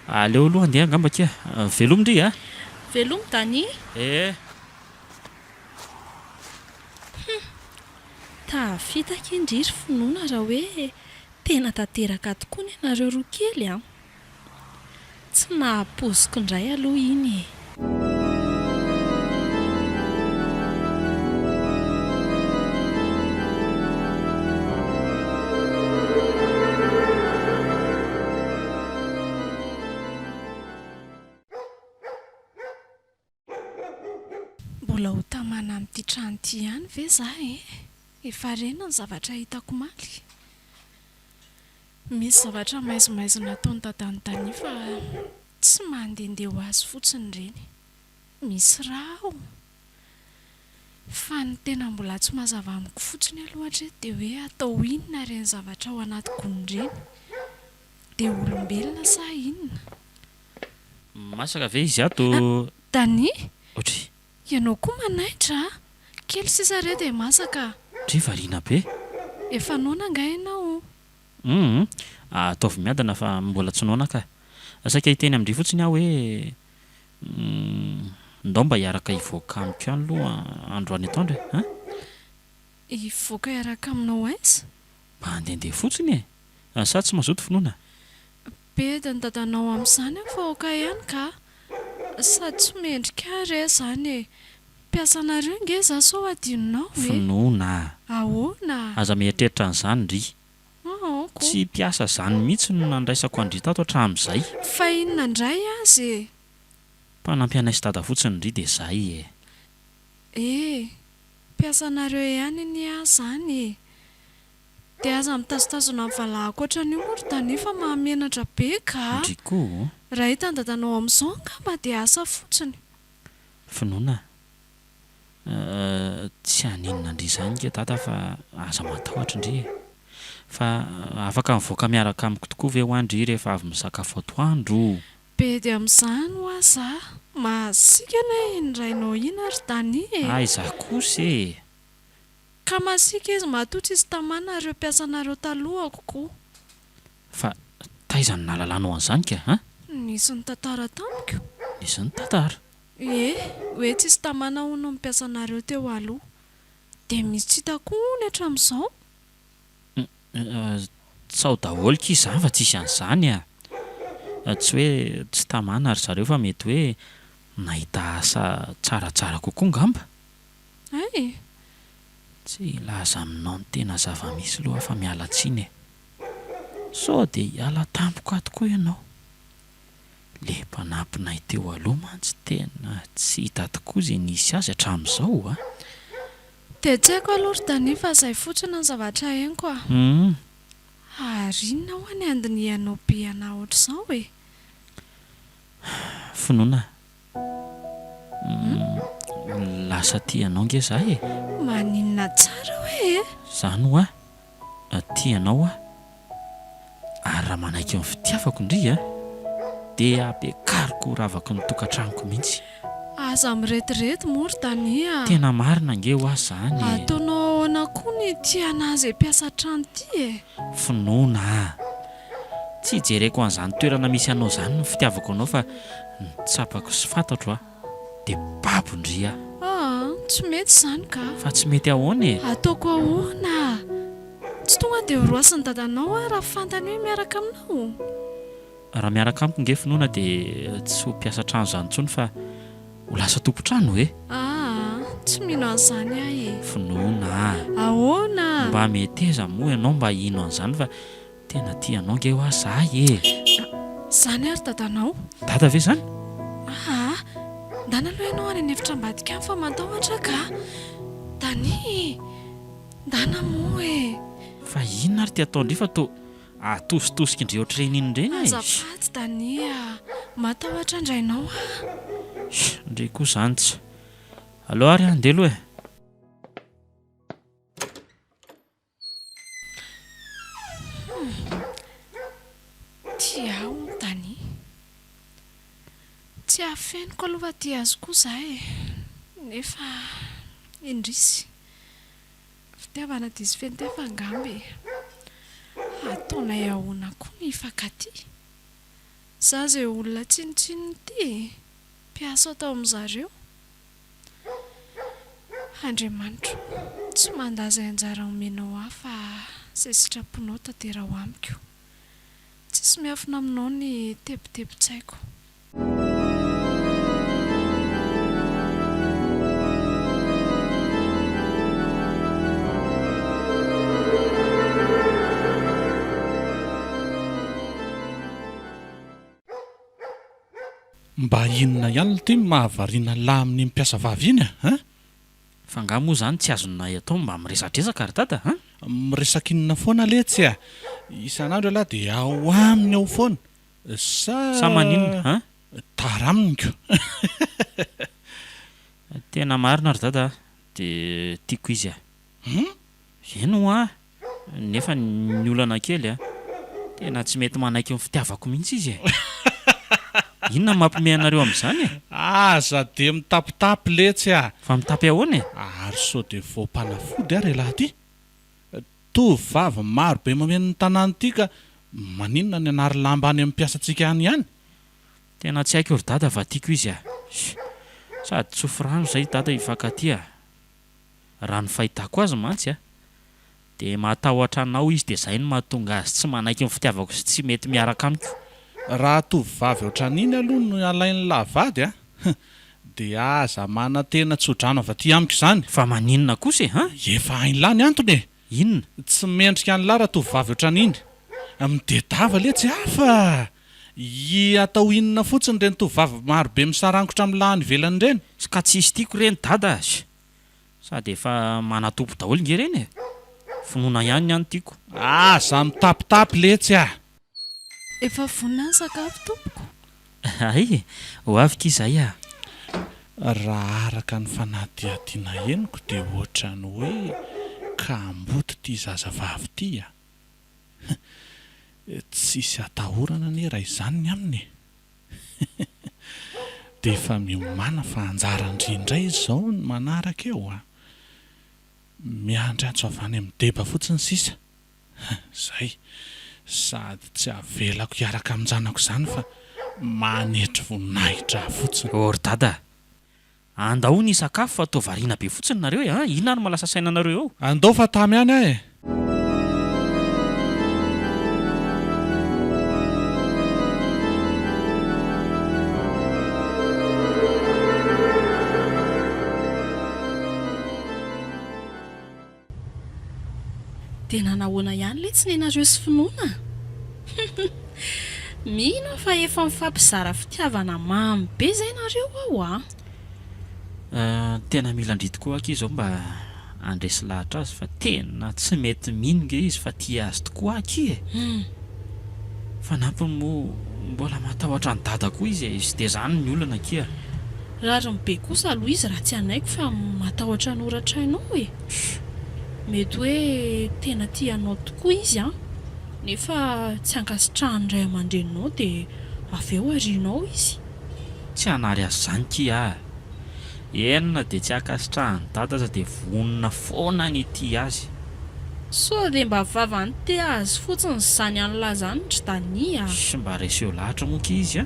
aleo aloha handeha angamba akia. Velomy ndry a! Velomy Dani! Eh! Hum! Tafita akia ndry ry finoana raha hoe tena tanteraka tokoa ny anareo roa kely an! Tsy nahapoiziko indray aloha iny e! Mbola ho tamana amin'ity trano ity ihany ve za e? Efa rena ny zavatra hitako omaly. Misy zavatra maizimaizina ataon'i dadan'i Dania fa tsy mandehandeha ho azy fotsiny ireny. Misy raha ao. Fa ny tena mbola tsy mazava amiko fotsiny aloha hatreto dia hoe atao inona ireny zavatra ao anaty gony ireny? Dia olombelona sa inona? Masaka ve izy ato? Dani! Otri. Ianao koa manaitra a! Kely sisa re dia masaka a! Dry variana be. Efa noana angaha ianao? Humm, ataovy miadana fa mbola tsy noana ka. Saika hiteny amin-dry fotsiny aho hoe ndao mba hiaraka hivoaka amiko ihany aloha androany atoandro e! An? Hivoaka hiaraka aminao aiza? Mba handehandeha fotsiny e! Sa tsy mazoto finoana? Bedy ny dadanao amin'izany aho fa ok ihany ka! Sady tsy mendrika ahy re izany e! Mpiasanareo nge za sao adinonao e! Finoana a! Ahoana? Aza mieritreritra an'izany ndry. Aoko. Tsy mpiasa izany mihitsy no nandraisako an-dry tato hatramin'izay. Fa inona indray aza e? Mpanampy anay sy dada fotsiny ndry dia izay e! E! Mpiasanareo ihany anie aho izany e! Dia aza mitazotazona ny valahako ohatran'io moa ry Dani fa mahamenatra be ka! Ndry koa. Raha hitan'i dadanao amin'izao angamba dia asa fotsiny. Finoana eh, tsy haninona ndry izany nge dada fa aza matahotra ndry e! Fa afaka mivoaka miaraka amiko tokoa ve hoa ndry rehefa avy misakafo atoandro? Bedy amin'izany hoa za! Masiaka anie iny rainao iny ry Dani e! Aiza kosa e! Ka masiaka izy matoa tsisy tamana ireo mpiasanareo talohako ko. Fa taiza no nahalalanao an'izany ka an? Nisy nitantara tamiko. Nisy nitantara? Ie, hoe tsisy tamana hono ny mpiasanareo teo aloha. Dia misy tsy hita koa hono hatramin'izao. Tsaho daholo ki izany fa tsisy an'izany a! Tsy hoe tsy tamana ry zareo fa mety hoe nahita asa tsaratsara kokoa ngamba. Hay e! Tsy hilaza aminao ny tena zava-misy aloha aho fa miala tsiny e! Sao dia hiala tampoka ato koa ianao? Le mpanampinay teo aloha mantsy tena tsy hita tokoa izay nisy azy hatramin'izao a! Dia tsy haiko aloha ry Dani fa izay fotsiny ny zavatra henoko a! Hum. Ary inona ho'a ny andinihanao be anà ohatr'izao e? Finoana Humm lasa tia anao nge za e! Maninona tsara hoe e? Zany hoa, tia anao aho. Ary raha manaiky ny fitiavako ndry a, dia ampiakariko ho ravako ny tokantranoko mihitsy. Aza mirediredy moa ry Dani a! Tena marina ange hoa zany e! Ataonao ahoana koa ny tia anazy mpiasa trano ity e? Finoana a! Tsy hijereko an'izany toerana misy anao izany ny fitiavako anao fa ny tsapako sy fantatro a, dia babo ndry aho. Aa, tsy mety izany ka! Fa tsy mety ahoana e? Ataoko ahoana? Tsy tonga dia horoasin'ny dadanao aho raha fantany hoe miaraka aminao? Raha miaraka amiko nge finoana dia tsy ho mpiasa trano izany intsony fa ho lasa tompon-trano e! Aa, tsy mino an'izany aho e! Finoana a! Ahoana? Mba meteza moa ianao mba hino an'izany fa tena tia anao nge hoa za e! Izany ary dadanao? Dada ve izany? Aa, ndana aloha ianao any an'efitra ambadika any fa matahotra aho ka! Dani! Ndana moa e! Fa inona ary ity ataon-dry fa toa Atositosiky ndry ohatr'ireny iny ireny e! Azafady Dani a! Matahotra an-drainao aho. Sh! Ndry koa izany tsy. Aleo ary handeha aloha e! Hum! Tia ahy hono Dani. Tsy afeniko aloha fa tia azy koa izaho e! Nefa indrisy. Fitiavana diso fentefa angamba e! Ataonay ahoana koa ny hifankatia? Za izay olona tsinontsinona ity e! Mpiasa tao amin'zareo. Andriamanitro, tsy mandà izay anjara omenao ahy fa izay sitraponao tanteraho amiko. Tsisy miafina aminao ny tebitebin-tsaiko. Mba inona ihany lty no mahavariana an'lah amin'iny mpiasa vavy iny a? Hein? Fa nga moa zany tsy azonay atao mba miresadresaka ry dada a? Miresaka inona foana letsy a? Isan'andro ialahy dia ao aminy ao foana. Sa. Sa maninona an? Tara aminy ko. Tena marina ry dada a, dia tiako izy a. Hum? Eny hoa, nefa ny olana kely a, tena tsy mety manaiky ny fitiavako mihitsy izy e. Inona no mampiomehy anareo amin'izany e? Aza dia mitapitapy letsy a! Fa mitapy ahoana e? Ary sao dia voam-panafody ary ialahy ity? Tovovavy maro be mameno ny tanàna ity ka maninona ny hanary lamba any amin'ny mpiasantsika any ihany? Tena tsy haiko ry dada fa tiako izy a! Sady tsofy rano izay dada hifankatia a! Raha ny fahitako azy mantsy a! Dia matahotra anao izy dia izay no mahatonga azy tsy manaiky ny fitiavako sy tsy mety miaraka amiko. Raha tovovavy ohatran'iny aloha no alain'lah vady a! Dia aza manantena tsodrano avy aty amiko izany. Fa maninona kosa e, han? Efa hain'lah ny antony e! Inona? Tsy mendrika an'lah raha tovovavy ohatran'iny. Midedava letsy hafa! I atao inona fotsiny ireny tovovavy marobe misarangotra amin'lah any ivelany ireny? Ka tsisy tiako ireny dada a! Sady efa manatompo daholo nge ireny e! Finoana ihany ny ahy no tiako. Aza mitapitapy letsy a! Efa vonona ny sakafo tompoko. Hay! Ho avy ki zay a! Raha araka ny fanadihadiana henoko dia ohatran'ny hoe kamboty ity zazavavy ity a! Tsisy atahorana anie raha izany ny aminy e! Dia efa miomàna fa anjaran-dry indray izao ny manaraka eo a! Miandry antso avy any amin'ny deba fotsiny sisa. Zay. Sady tsy avelako hiaraka amin-janako izany fa manetry voninahitra ahy fotsiny. Oh ry dada a! Andao ny hisakafo fa toa variana be fotsiny nareo e! An! Inona ary mahalasa saina anareo eo? Andao fa tamy ihany aho e! Dia nanahoana ihany letsy nenareo sy finoana? Mino aho fa efa mifampizara fitiavana mamy be izay nareo ao a! Tena mila an-dry tokoa aky izao mba handresy lahatra azy fa tena tsy mety mino nge izy fa tia azy tokoa aky e! Fanampiny moa mbola matahotra an'i dada koa izy e, dia izany ny olana akia. Rariny be kosa aloha izy raha tsy hanaiky fa matahotra ny horatrainao e! Mety hoe tena tia anao tokoa izy an! Nefa tsy ankasitrahan'ny ray aman-dreninao dia avy eo arianao izy. Tsy hanary azy izany kia a! Eny na dia tsy ankasitrahan'i dada aza dia vonona foana ny hitia azy. Sao dia mba vavany te azy fotsiny izany an'lah izany ry Dania a! Sy mba reseo lahatra moa kia izy a!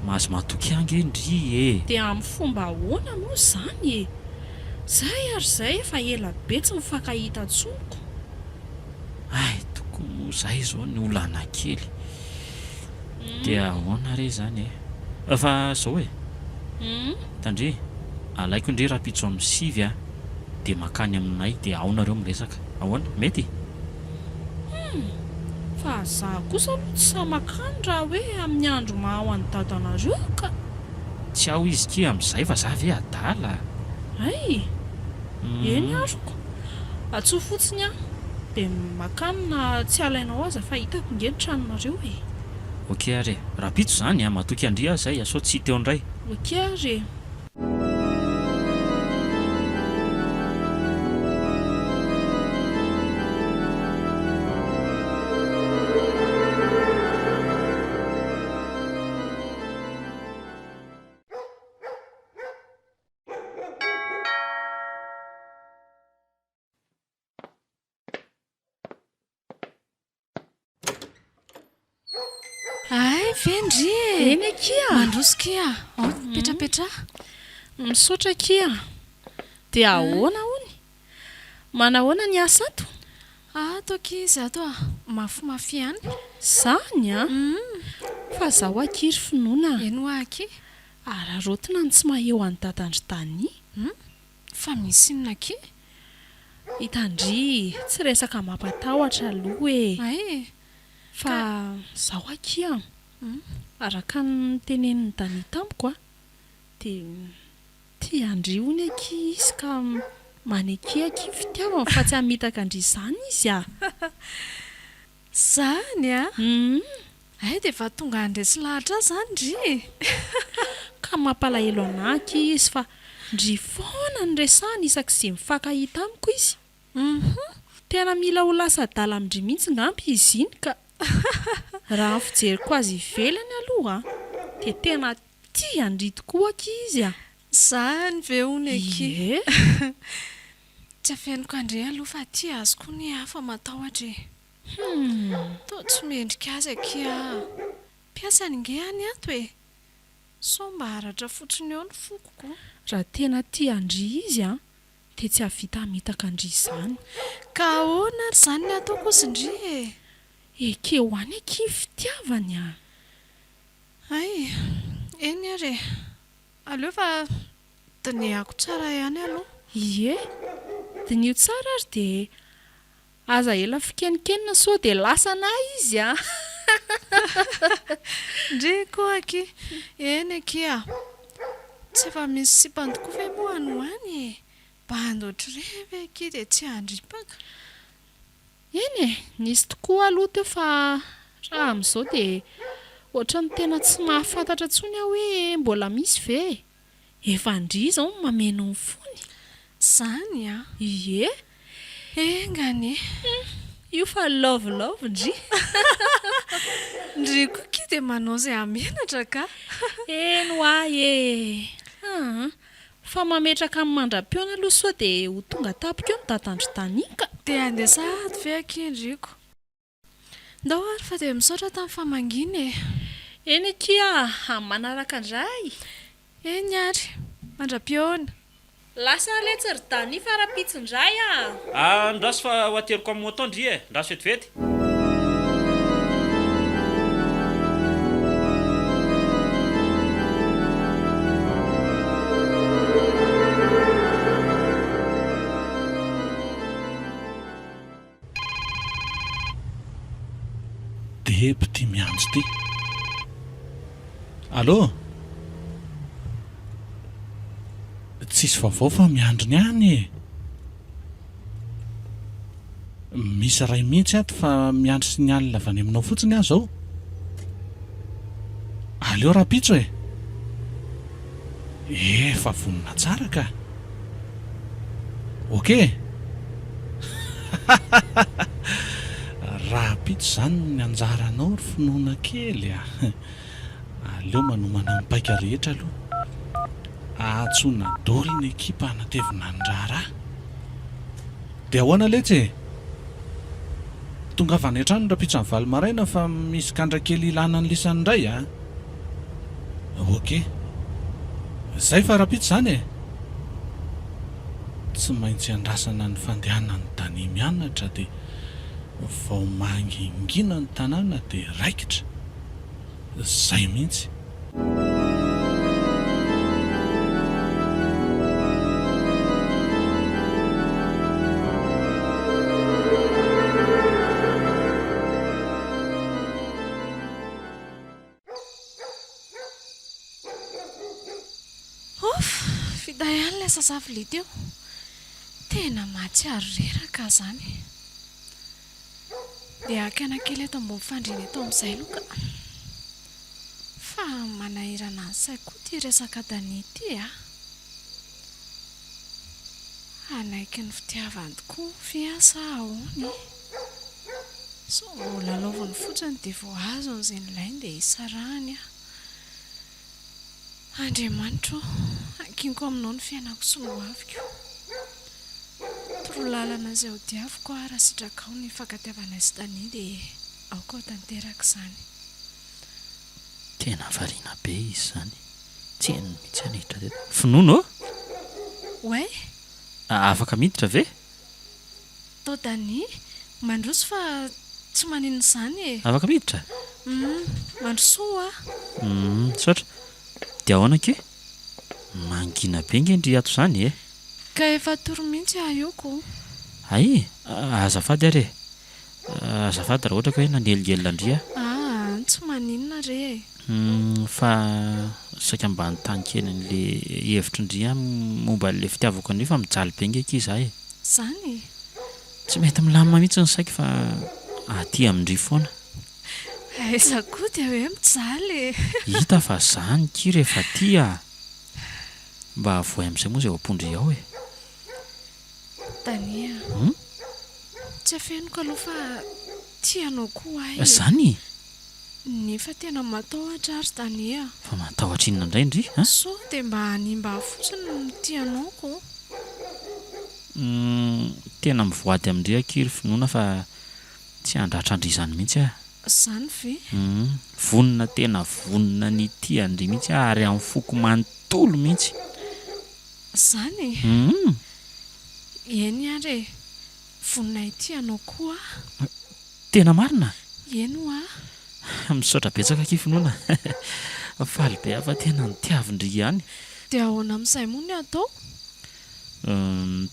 Mahazo matoky ahy ange ndry e! Dia amin'ny fomba ahoana moa izany e? Zay ary zay efa ela be tsy mifankahita intsony ko! Hay tokoa moa zay izao ny olana kely. Dia ahoana re izany e? Fa zao e! Tandria, alaiko ndry rahampitso amin'ny sivy a, dia makany aminay dia ao nareo miresaka. Ahoana? Mety? Hum! Fa za kosa aloha tsy sahy makany raha hoe amin'ny andro maha ao an'i dadanareo ka! Tsy ao izy ki amin'izay fa za ve adala? Hay! Eny aroko. Antsoy fotsiny aho dia makany na tsy alainao aza fa hitako nge ny tranonareo e! Ok ary e! Rahampitso izany a! Matoky an-dry aho izay a! Sao tsy hita eo indray. Ok ary e! Hay ve ndry e! Eny akia! Mandroso kia! Ao, mipetrapetraha. Misaotra akia! Dia ahoana hono? Manahoana ny asa ato? Ato akia izy ato a! Mafimafy ihany. Zany an! Fa zaho akia ry finoana a! Eny hoa akia. Araraotina ny tsy maheo an'i dadan-dry Dania. Hum! Fa misy inona akia? Hitan-dry, tsy resaka mampatahotra aloha e! Hay e! Fa zao akia an! Araka ny notenenin'i Dania tamiko an, dia tia an-dry hono akia izy ka maneke akia ny fitiavany fa tsy hamitaka an-dry izany izy a! Zany a! Hum! Hay dia efa tonga handresy lahatra ahy zany ndry e! Ka mampalahelo anah akia izy fa ndry foana no resahany isak'izay mifankahita amiko izy. Hum! Tena mila ho lasa adala amin-dry mihitsy ngamba izy iny ka! Raha ny fijeriko azy ivelany aloha dia tena tia an-dry tokoa akia izy a! Zany ve hono akia? Ie! Tsy afeniko an-dry aloha fa tia azy koa ny ahy fa matahotra e! Humm! Toa tsy mendrika azy akia aho. Mpiasany nge any ato e! Sao mba haratra fotsiny eo ny foko ko. Raha tena tia an-dry izy an, dia tsy hahavita hamitaka an-dry izany. Ka ahoana ary izany ny ataoko ozy ndry e? Ekeo any akia ny fitiavany an! Hay, eny ary e! Aleo fa dinihako tsara ihany aloha. Ie, diniho tsara ary dia aza ela fikenikenina sao dia lasana izy a! Ndry koa akia! Eny akia a! Tsy efa misy sipany tokoa ve moa any ho any e! Bandy ohatr'ireny ve akia dia tsy handripaka? Eny e! Nisy tokoa aloha teo fa raha amin'izao dia ohatran'ny tena tsy mahafantatra intsony aho hoe mbola misy ve e! Efa ndry izao no mameno ny fony. Zany an! Ie! Enga anie! Hum! Io fa love love ndry! Ndry koa ki dia manao izay hahamenatra ka! Eny hoa e! Aa! Fa mametraka ny mandra-pihaona aloha sao dia ho tonga tampoka eo ny dadan-dry Dania ka! Dia handeha sahady ve akia ndriko? Ndao ary fa dia misaotra tamin'ny famangiana e! Eny akia a! Amin'ny manaraka indray! Eny ary! Mandra-pihaona! Lasa letsy ry Dania fa rahampitso indray a! Andraso fa ho ateriko amin'ny moto ndry e! Andraso vetivety! Deby ty miantso ty. Allô? Tsisy vaovao fa miandry ny any e! Misy iray mihitsy ato fa miandry signal avy any aminao fotsiny aho izao. Aleo rahampitso e! Efa vonona tsara ka! Ok e! Rahampitso. rahampitso izany ny anjaranao ry finoana kely a! Aleo manomana ny paika rehetra aloha. Ahatsoina doly ny ekipa hanatevina ny raharaha. Dia ahoana letsy e? Tongava any an-trano rahampitso amin'ny valo maraina fa misy gandra kely ilana ny lisany indray a! Ok. Zay fa rahampitso izany e! Tsy maintsy andrasana ny fandehanan'i Dani mianatra dia vao mangingina ny tanàna dia raikitra. Zay mihitsy. Ouf! Vita ihany ilay sasa vilia teo. Tena mahatsiaro reraka aho izany. Ndeha haka aina kely eto ambony fandriana eto amin'izay aloha ka. Fa manahirana ny saiko koa ity resaka Dania ity a! Hanaiky ny fitiavany tokoa ve aho sa ahoana e? Sao vao lalaoviny fotsiny dia vao azony izay nilainy dia hisarahany aho. Andriamanitra ô, ankiniko aminao ny fiainako sy ny hoaviko. Toroy lalana izay ho diaviko aho raha sitrakao ny fifankatiavanay sy Dania dia aoka ho tanteraka izany. Tena variana be izy izany. Tsy henony mihitsy aho niditra teto. Finono ô! Ouais! Afaka miditra ve? Tao Dania, mandroso fa tsy maninona izany e! Afaka miditra? Humm, mandrosoa hoa! Humm, misaotra. Dia ahoana akia? Mangina be nge ndry ato izany e! Ka efa hatory mihitsy aho io ko! Hay! Azafady ary e! Azafady raha ohatra ka hoe nanelingelina an-dry aho. Aa, tsy maninona re e! Humm, fa saika mba hanontany kely an'le hevitry ndry aho momba an'le fitiavako an'io fa mijaly be nge akia za e! Zany e! Tsy mety milamina mihitsy ny saiko fa aty amin-dry foana. Aiza koa dia hoe mijaly e! Hita fa zany ki rehefa tia a! Mba avohay amin'izay moa izay ao am-pon-dry ao e! Dania a! Hum? Tsy afeniko aloha fa tia anao koa aho e! Zany? Nefa tena matahotra aho ry Dania a! Fa matahotra inona indray ndry a? Sao dia mba hanimba ahy fotsiny ny mitia anao ko! Humm, tena mivoady amin-dry akia ry finoana fa tsy handratra an-dry izany mihitsy aho. Izany ve? Humm, vonona tena vonona ny hitia an-dry mihitsy aho ary amin'ny foko manontolo mihitsy. Izany e? Humm. Eny ary e, vonona hitia anao koa aho. Tena marina? Eny hoa. Misaotra betsaka akia finoana. Faly be aho fa tena nitiavin-dry ihany. Dia ahoana amin'izay moa ny atao?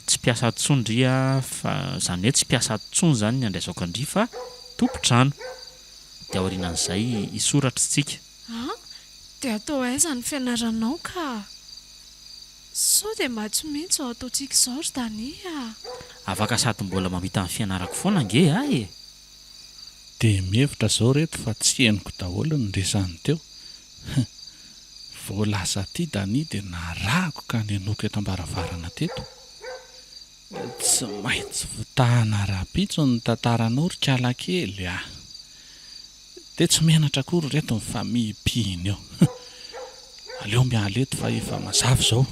Tsy mpiasa ato intsony ndry a, fa izany hoe tsy mpiasa ato intsony izany ny andraisako an-dry fa tompon-trano. Dia aorianan'izay hisoratra isika. An! Dia atao aiza ny fianaranao ka? Sao dia mba tsy mety izao ataontsika izao ry Dani a! Afaka sady mbola mamita ny fianarako foana ange aho e! Dia mihevitra izao reto fa tsy henoko daholo ny resany teo. Hum. Vao lasa aty Dani dia narahako ka nenoiko eto am-baravarana teto. Tsy maintsy votahana rahampitso ny tantaranao ry kalakely a! Dia tsy menatra akory reto mifamihipihina eo. Hum. Aleo miala eto fa efa mazava izao.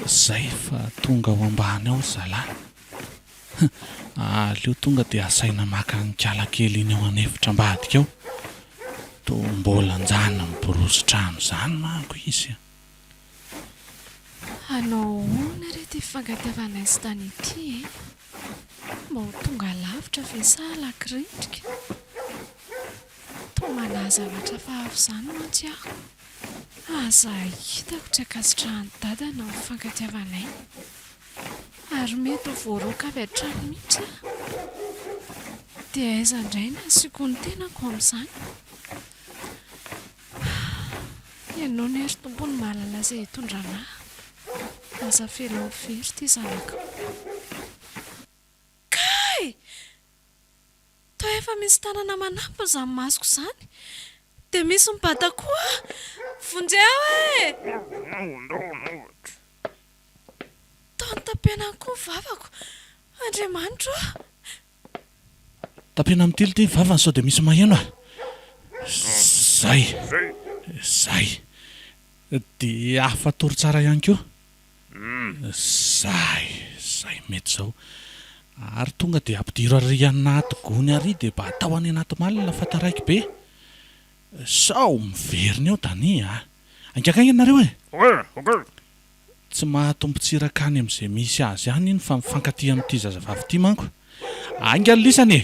Zay fa tonga ao ambany ao ry zalahy. Aleo tonga dia asaina maka an'i kala kely iny ao an'efitra ambadika ao. Toa mbola njany miborosy trano izany manko izy a. Hanao ahoana re ity fifankatiavanay sy Dany ity e? Mba ho tonga lavitra ve sa halaky rendrika? Toa manahy zavatra hafahafa izany mantsy aho. Aza hitako tsy ankasitrahan'i Dada ny fifankatiavanay. Ary mety ho voaroaka avy hatrany mihitsy aho. Dia aiza indray no hasiako ny tenako amin'izany? Ianao anie ry Tompo no mahalala izay hitondrana ahy. Aza avela ho very ity zanakao. Kay! misy tanana manampina izany masoko izany. Dia misy mibata koa! Vonjeo e! Toa notapenany koa ny vavako. Andriamanitro ô! Tapena amin'ny tily ity ny vavany sao dia misy maheno a! Zay! Zay! Dia afa-tory tsara ihany koa. Zay! Zay mety izao. Ary tonga dia ampidiro ary anaty gony ary dia mba atao any anaty malina fa taraiky be. Sao miverina eo Dani a! Haingankaingana nareo e! Tsy mahatombon-tsiraka any amin'izay misy azy any iny fa mifankatia amin'ity zazavavy ity manko. Haingana lisany e!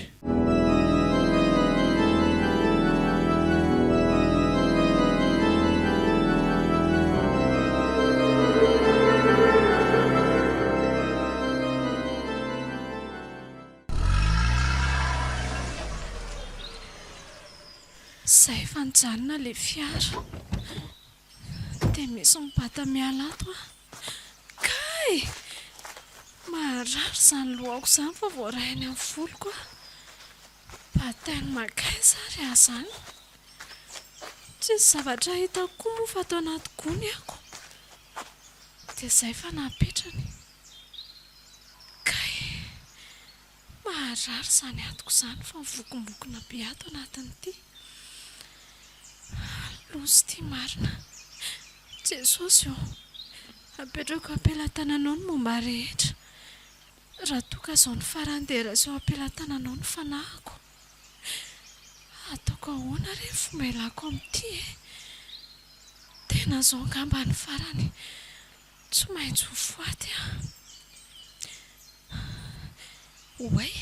Zay efa nijanona ilay fiara. Dia misy mibata miala ato an! Kay! Marary izany lohako izany fa voaray any amin'ny voloko aho. Batainy mankaiza ary aho izany? Tsisy zavatra hitako koa moa fa ato anaty gony ako. Dia izay fa napetrany. Kay! Maharary izany atiko izany fa mivokombokona be ato anatin'ity. Loza ity marina. Jesosy ô! Apetrako am-pelatananao ny momba ahy rehetra. Raha toa ka izao ny farany dia raiso eo am-pelatananao ny fanahiko. Ataoko ahoana re ny fomba ialako amin'ity e? Tena izao angamba ny farany. Tsy maintsy ho faty aho. Oay!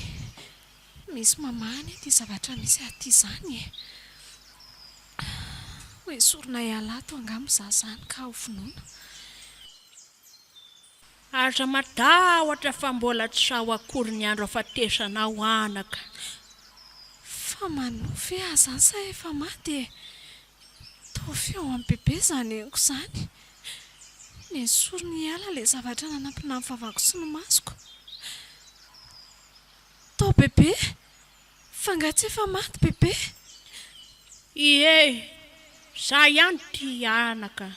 Misy mamaha anie ity zavatra misy ahy ity izany e! Ho esorina hiala ato angamba izaho izany ka ho vonoina. Aza matahotra fa mbola tsy sao akory ny andro afatesanao anaka. Fa manofy ve aho izany sa efa maty e? Toa feo an'i Bebe izany henoko izany. Nesoriny hiala ilay zavatra nanampina ny vavako sy ny masoko. Tao Bebe? Fa angaha tsy efa maty Bebe? Ie, za ihany ity anaka.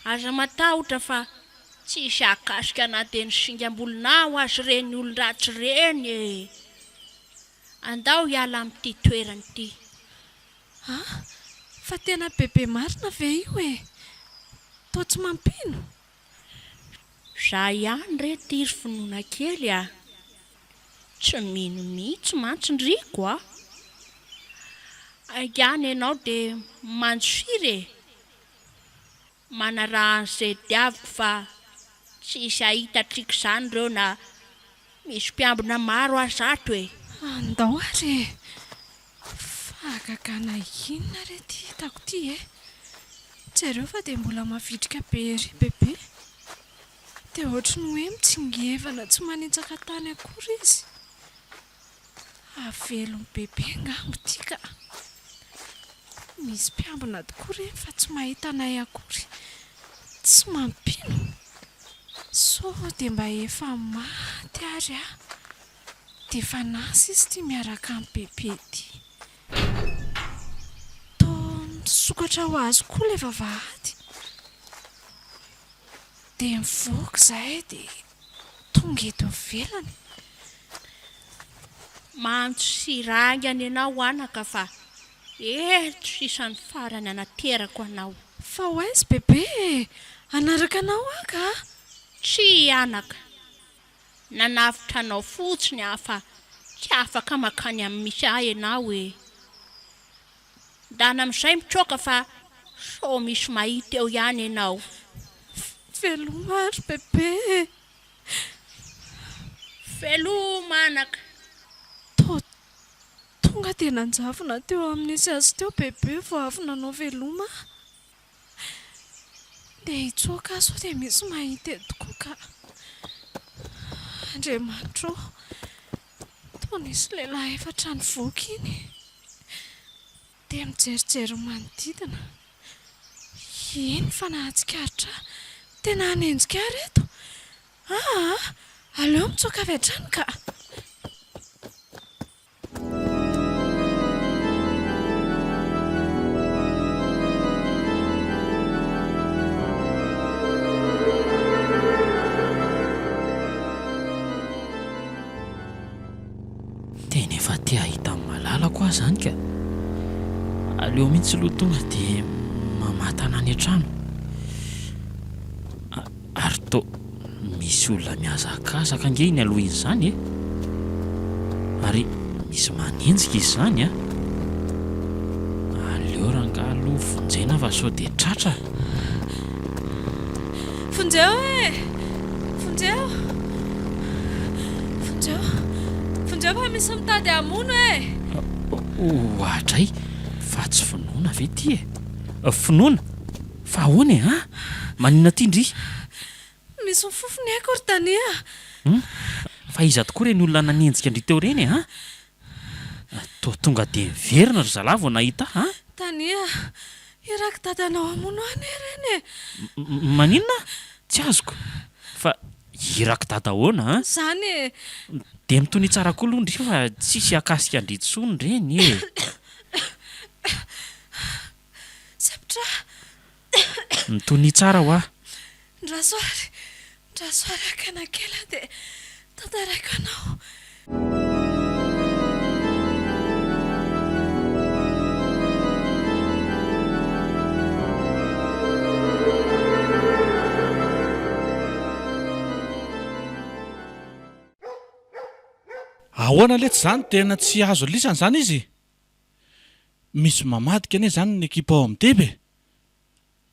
Aza matahotra fa tsy hisy hahakasika na dia ny singam-bolonao aza ireny olon-dratsy ireny e! Andao hiala amin'ity toerana ity. An! Fa tena bebe marina ve io e? Toa tsy mampino? Za ihany re ty ry finoana kely a! Tsy mino mihitsy mantsy ndry ko a! Aingàna ianao dia mandosira e! Manaraha an'izay diaviko fa tsy hisy hahita trick izany ireo na misy mpiambina maro aza ato e! Andao ary e! Fahagagana inona re ity hitako ity e! Jereo fa dia mbola mavitrika be ery Bebe. Dia ohatry ny hoe mitsingevana tsy manitsaka tany akory izy. Avelon'i Bebe angamba ity ka. Misy mpiambina tokoa ireny fa tsy mahita anay akory. Tsy mampino. Sao dia mba efa maty ary aho. Dia efa nasa izy ity miaraka amin'i Bebe ity. Toa nisokatra ho azy koa ilay vavahady. Dia nivoaka izahay dia tonga eto ivelany. Mantso sy raingana ianao anaka fa eto sisa ny farany anaterako anao. Fa ho aiza bebe e? Hanaraka anao aho ka! Tsia anaka, nanavotra anao fotsiny aho fa tsy afaka mankany amin'ny misy ahy ianao e! Ndana amin'izay mitsoaka fa sao misy mahita eo ihany ianao. Veloma ary bebe e! Veloma anaka! Toa tonga dia nanjavona teo amin'isy azy teo bebe vao avy nanao veloma aho. Ndeha hitsoaka aho sao dia misy mahita eto koa ka. Andriamanitra ô! Toa nisy lehilahy efatra nivoaka iny. Dia mijerijery ny manodidina. Iny fa nahatsikaritra ahy. Tena hanenjika ahy ireto. Aa! Aleo mitsoaka avy hatrany ka! aho izany ka. Aleo mihitsy aloha tonga dia mamatana any an-trano. Ary toa misy olona mihazakazaka ange iny aloha iny izany e! Ary misy manenjika izy izany an! Aleo rangahy aloha vonjena fa sao dia tratra. Vonjeo e! Vonjeo! Vonjeo! Vonjeo fa misy mitady hamono e! Oadray! Fa tsy finoana ve ity e? Finoana? Fa ahoana e an? Maninona aty ndry? Misy mifofo ny aiko ry Dania a! Hum? Fa iza tokoa ireny olona nanenjika an-dry teo ireny e an? Toa tonga dia niverina ry zalahy vao nahita ahy an? Dania a! Irak'i dadanao hamono ahy anie ireny e! Maninona? Tsy azoko. Fa irak'i dada ahoana an? Izany e! Dia mitonia tsara koa aloha ndry fa tsisy hahakasika an-dry intsony ireny e! Sempotra Mitonia tsara hoa. Ndraso ary, ndraso ary hakana kely aho dia tantaraiko anao. Ahoana letsy zany tena tsy azo lisany zany izy? Misy mamadika anie zany ny ekipa ao amin'ny deba e!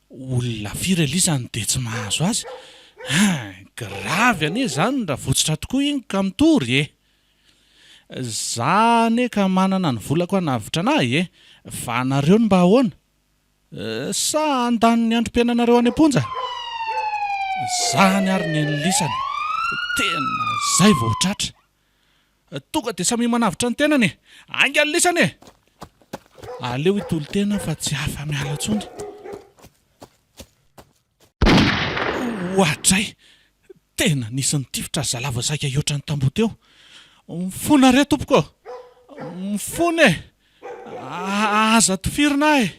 Olona firy elisa no dia tsy mahazo azy? Hein! Gravy anie zany raha votsotra tokoa iny ka mitory e! Za anie ka manana ny volako hanavotra anahy e! Fa anareo no mba ahoana? Sa handany ny androm-piainanareo any am-ponja? Zany ary ny an'lisany! Tena zay vao tratra! Tonga dia samia manavotra ny tenany e! Haingana lisany e! Aleo hitolo-tena fa tsy afa-miala intsony. Oadray! Tena nisy nitifitra ry zalahy vao saika hihoatra ny tamboho teo. Mifona re tompoko ô! Mifona e! Aza tifirina aho e!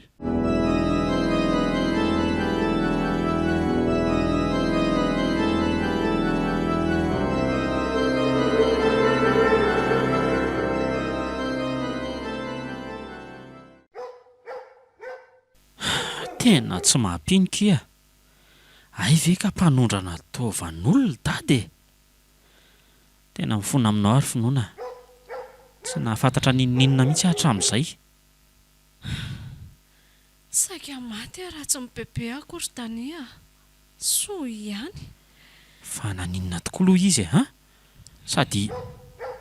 Tena tsy mampino kia! Hay ve ka mpanondrana taovan'olona dada e! Tena mifona aminao aho ry finoana a! Tsy nahafantatra n'inon'inona mihitsy aho hatramin'izay. Saika maty aho raha tsy mibebe akory ry Dania a! Soa ihany. Fa naninona tokoa aloha izy e, an? Sady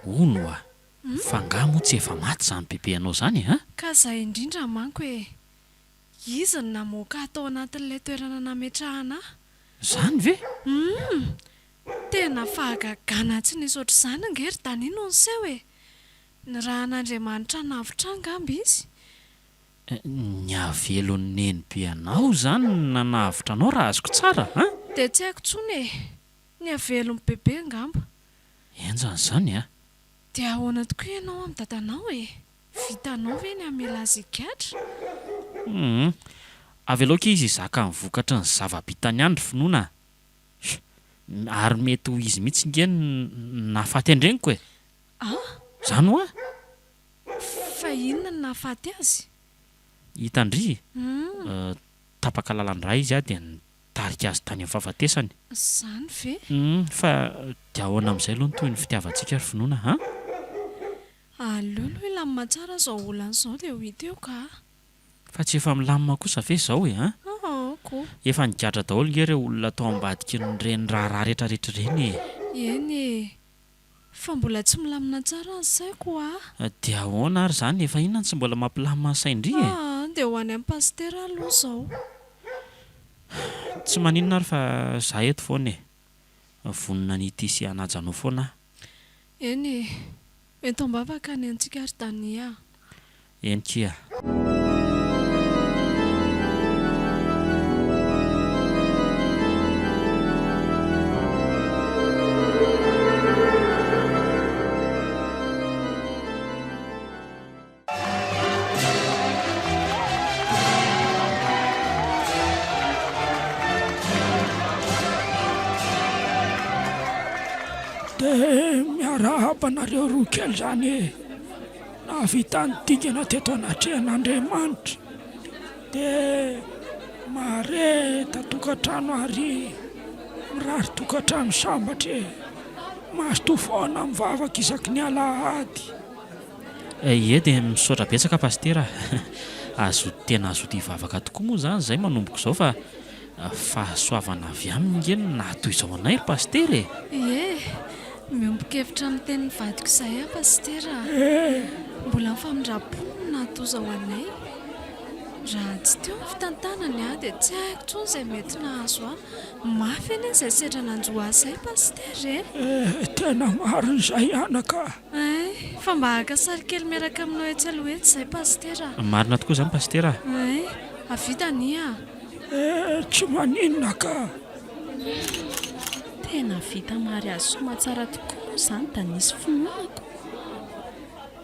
hono oa, fa angaha moa tsy efa maty izany bebe anao izany e, an? Ka izay indrindra manko e! Izy no namoaka ahy tao anatin'ilay toerana nametrahana ahy. Izany ve? Humm! Tena fahagagana tsy nisy ohatr'izany ange ry Dania no niseho e! Nirahan'Andriamanitra hanavotra ahy angamba izy. Ny havelon'i Nenibe anao izany no nanavotra anao raha azoko tsara an? Dia tsy haiko intsony e! Ny havelon'i Bebe angamba. Henjana izany an! Dia ahoana tokoa ianao amin'ny dadanao e? Vitanao ve ny hamela azy higadra? Humm. Avelao akia izy hizaka ny vokatry ny zava-bitany any ry finoana a! Ary mety ho izy mihitsy nge no nahafaty an-dreniko e! An? Zany hoa? Fa inona no nahafaty azy? Hitan-dry? Tapaka lalan-drà izy dia nitarika azy tany amin'ny fahafatesany. Zany ve? Fa dia ahoana amin'izay aloha ny tohin'ny fitiavantsika ry finoana an? Aleo aloha hilamina tsara izao olana izao dia ho hita eo ka! Fa tsy efa milamina kosa ve izao e an? Aa ko. Efa nigadra daholo nge ireo olona tao ambadikin'ireny raharaha retraretra ireny e. Eny e. Fa mbola tsy milamina tsara ny saiko hoa. Dia ahoana ary izany? Efa inona no tsy mbola mampilamina ny sain-dry e? Aa dia ho any amin'ny pasitera aloha izao. Tsy maninona ary fa za eto foana e. Vonona ny hitia sy hanaja anao foana aho. Eny e. Ento am-bavaka ny antsika ry Dania a! Eny kia. Dia miarahaba anareo roa kely izany e! Nahavita ny dingana teto anatrehan'Andriamanitra. Dia mahareta tokantrano ary mirary tokantrano sambatra e! Mazotoa foana mivavaka isaky ny alahady. Ie dia misaotra betsaka Pasitera a! Hazoto tena hazoto hivavaka tokoa moa izany izay manomboka izao fa fahasoavana avy aminy nge no naha toy izao anay ry Pasitera e! Ie, miombon-kevitra amin'ny tenin'ny vadiko izay aho Pasitera a! Mbola ny famindram-pony no naha toy izao anay. Raha tsy teo ny fitantanany aho dia tsy haiko intsony izay mety nahazo ahy. Mafy anie izay sedra nanjo ahy izay Pasitera e! Eh, tena marina izay anaka a! Hay, fa mba haka sary kely miaraka aminao etsy aloha etsy izay Pasitera a! Marina tokoa izany Pasitera a! Hay, avia Dania a! Eh, tsy maninona ka! Tena vita mariazy soamatsara tokoa moa izany Dania sy finoana ko!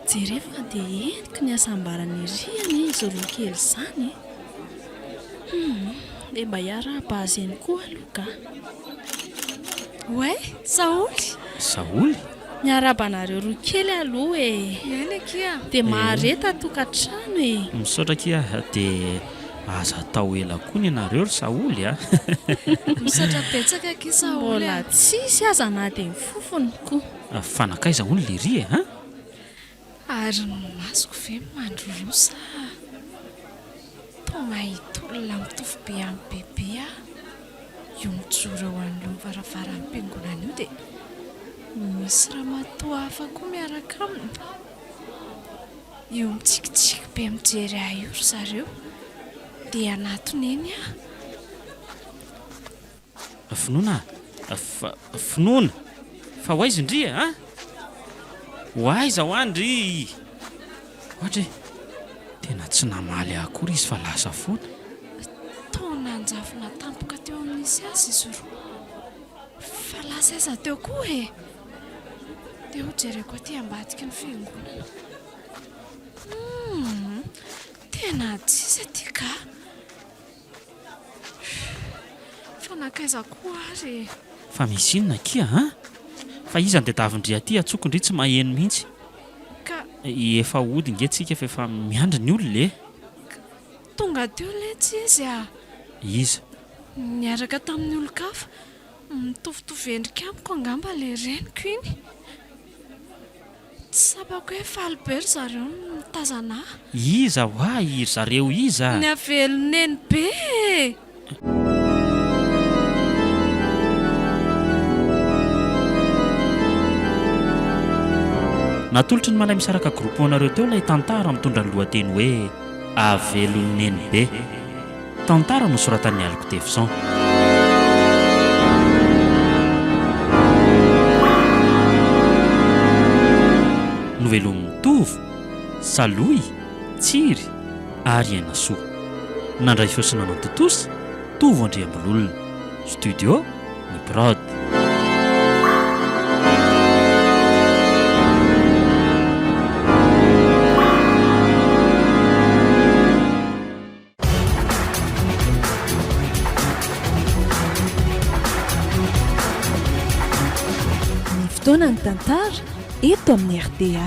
Jereo fa dia heniky ny hasambarana ery anie izy roa kely izany e! Humm, dia mba hiarahaba azy eny koa aloha ka! Oay, Saholy! Saholy? Miarahaba anareo roa kely aloha e! Eny akia! Dia mahareta tokantrano e! Misaotra akia, dia aza atao ela koa ny anareo ry Saholy a! Misaotra betsaka akia Saholy a! Mbola tsisy aza na dia ny fofony koa. Fa nankaiza hono lery e? An? Ary ny masoko ve mandroroa sa toa mahita olona mitovy be amin'i Bebe aho? Io mijoro eo anoloan'ny varavaran'ny mpiangonana io dia misy ramatoa hafa koa miaraka aminy. Io mitsikitsiky be mijery ahy io ry zareo. Dia hanatona eny aho. Finoana a! Fa, finoana! Fa ho aiza ndry e, an? Ho aiza hoa ndry? Ohatra e! Tena tsy namaly ahy akory izy fa lasa foana. Toa nanjavona tampoka teo amin'ny nisy azy izy roa. Fa lasa aiza teo koa e? Dia hojereko aty ambadiky ny fiangonana. Humm! Tena tsisy aty ka! Fa nankaiza koa ary e? Fa misy inona akia an? Fa iza no tadiavin-dry aty antsoko ndry tsy maheno mihitsy. Ka. Efa hody nge tsika fa efa miandry ny olona e. Ka tonga teo letsy izy a! Iza? Niaraka tamin'ny olon-kafa. Mitovitovy endrika amiko angamba ilay reniko iny. Tsapako hoe faly be ry zareo nitazana ahy. Iza hoa i ry zareo iza? Ny avelon'i Nenibe e! Natolotry ny Malaimisaraka Groupe ho anareo teo ilay tantara mitondra ny lohateny hoe Avelon'i Nenibe. Tantara nosoratan'i Aliko Tefson. Novelomin'i Tovo, Salohy, Tsiry ary Ainasoa. Nandray feo sy nanantontosa, Tovo Andriambololona. Studio, Ny Prod. Ny fotoana ny tantara eto amin'ny rta.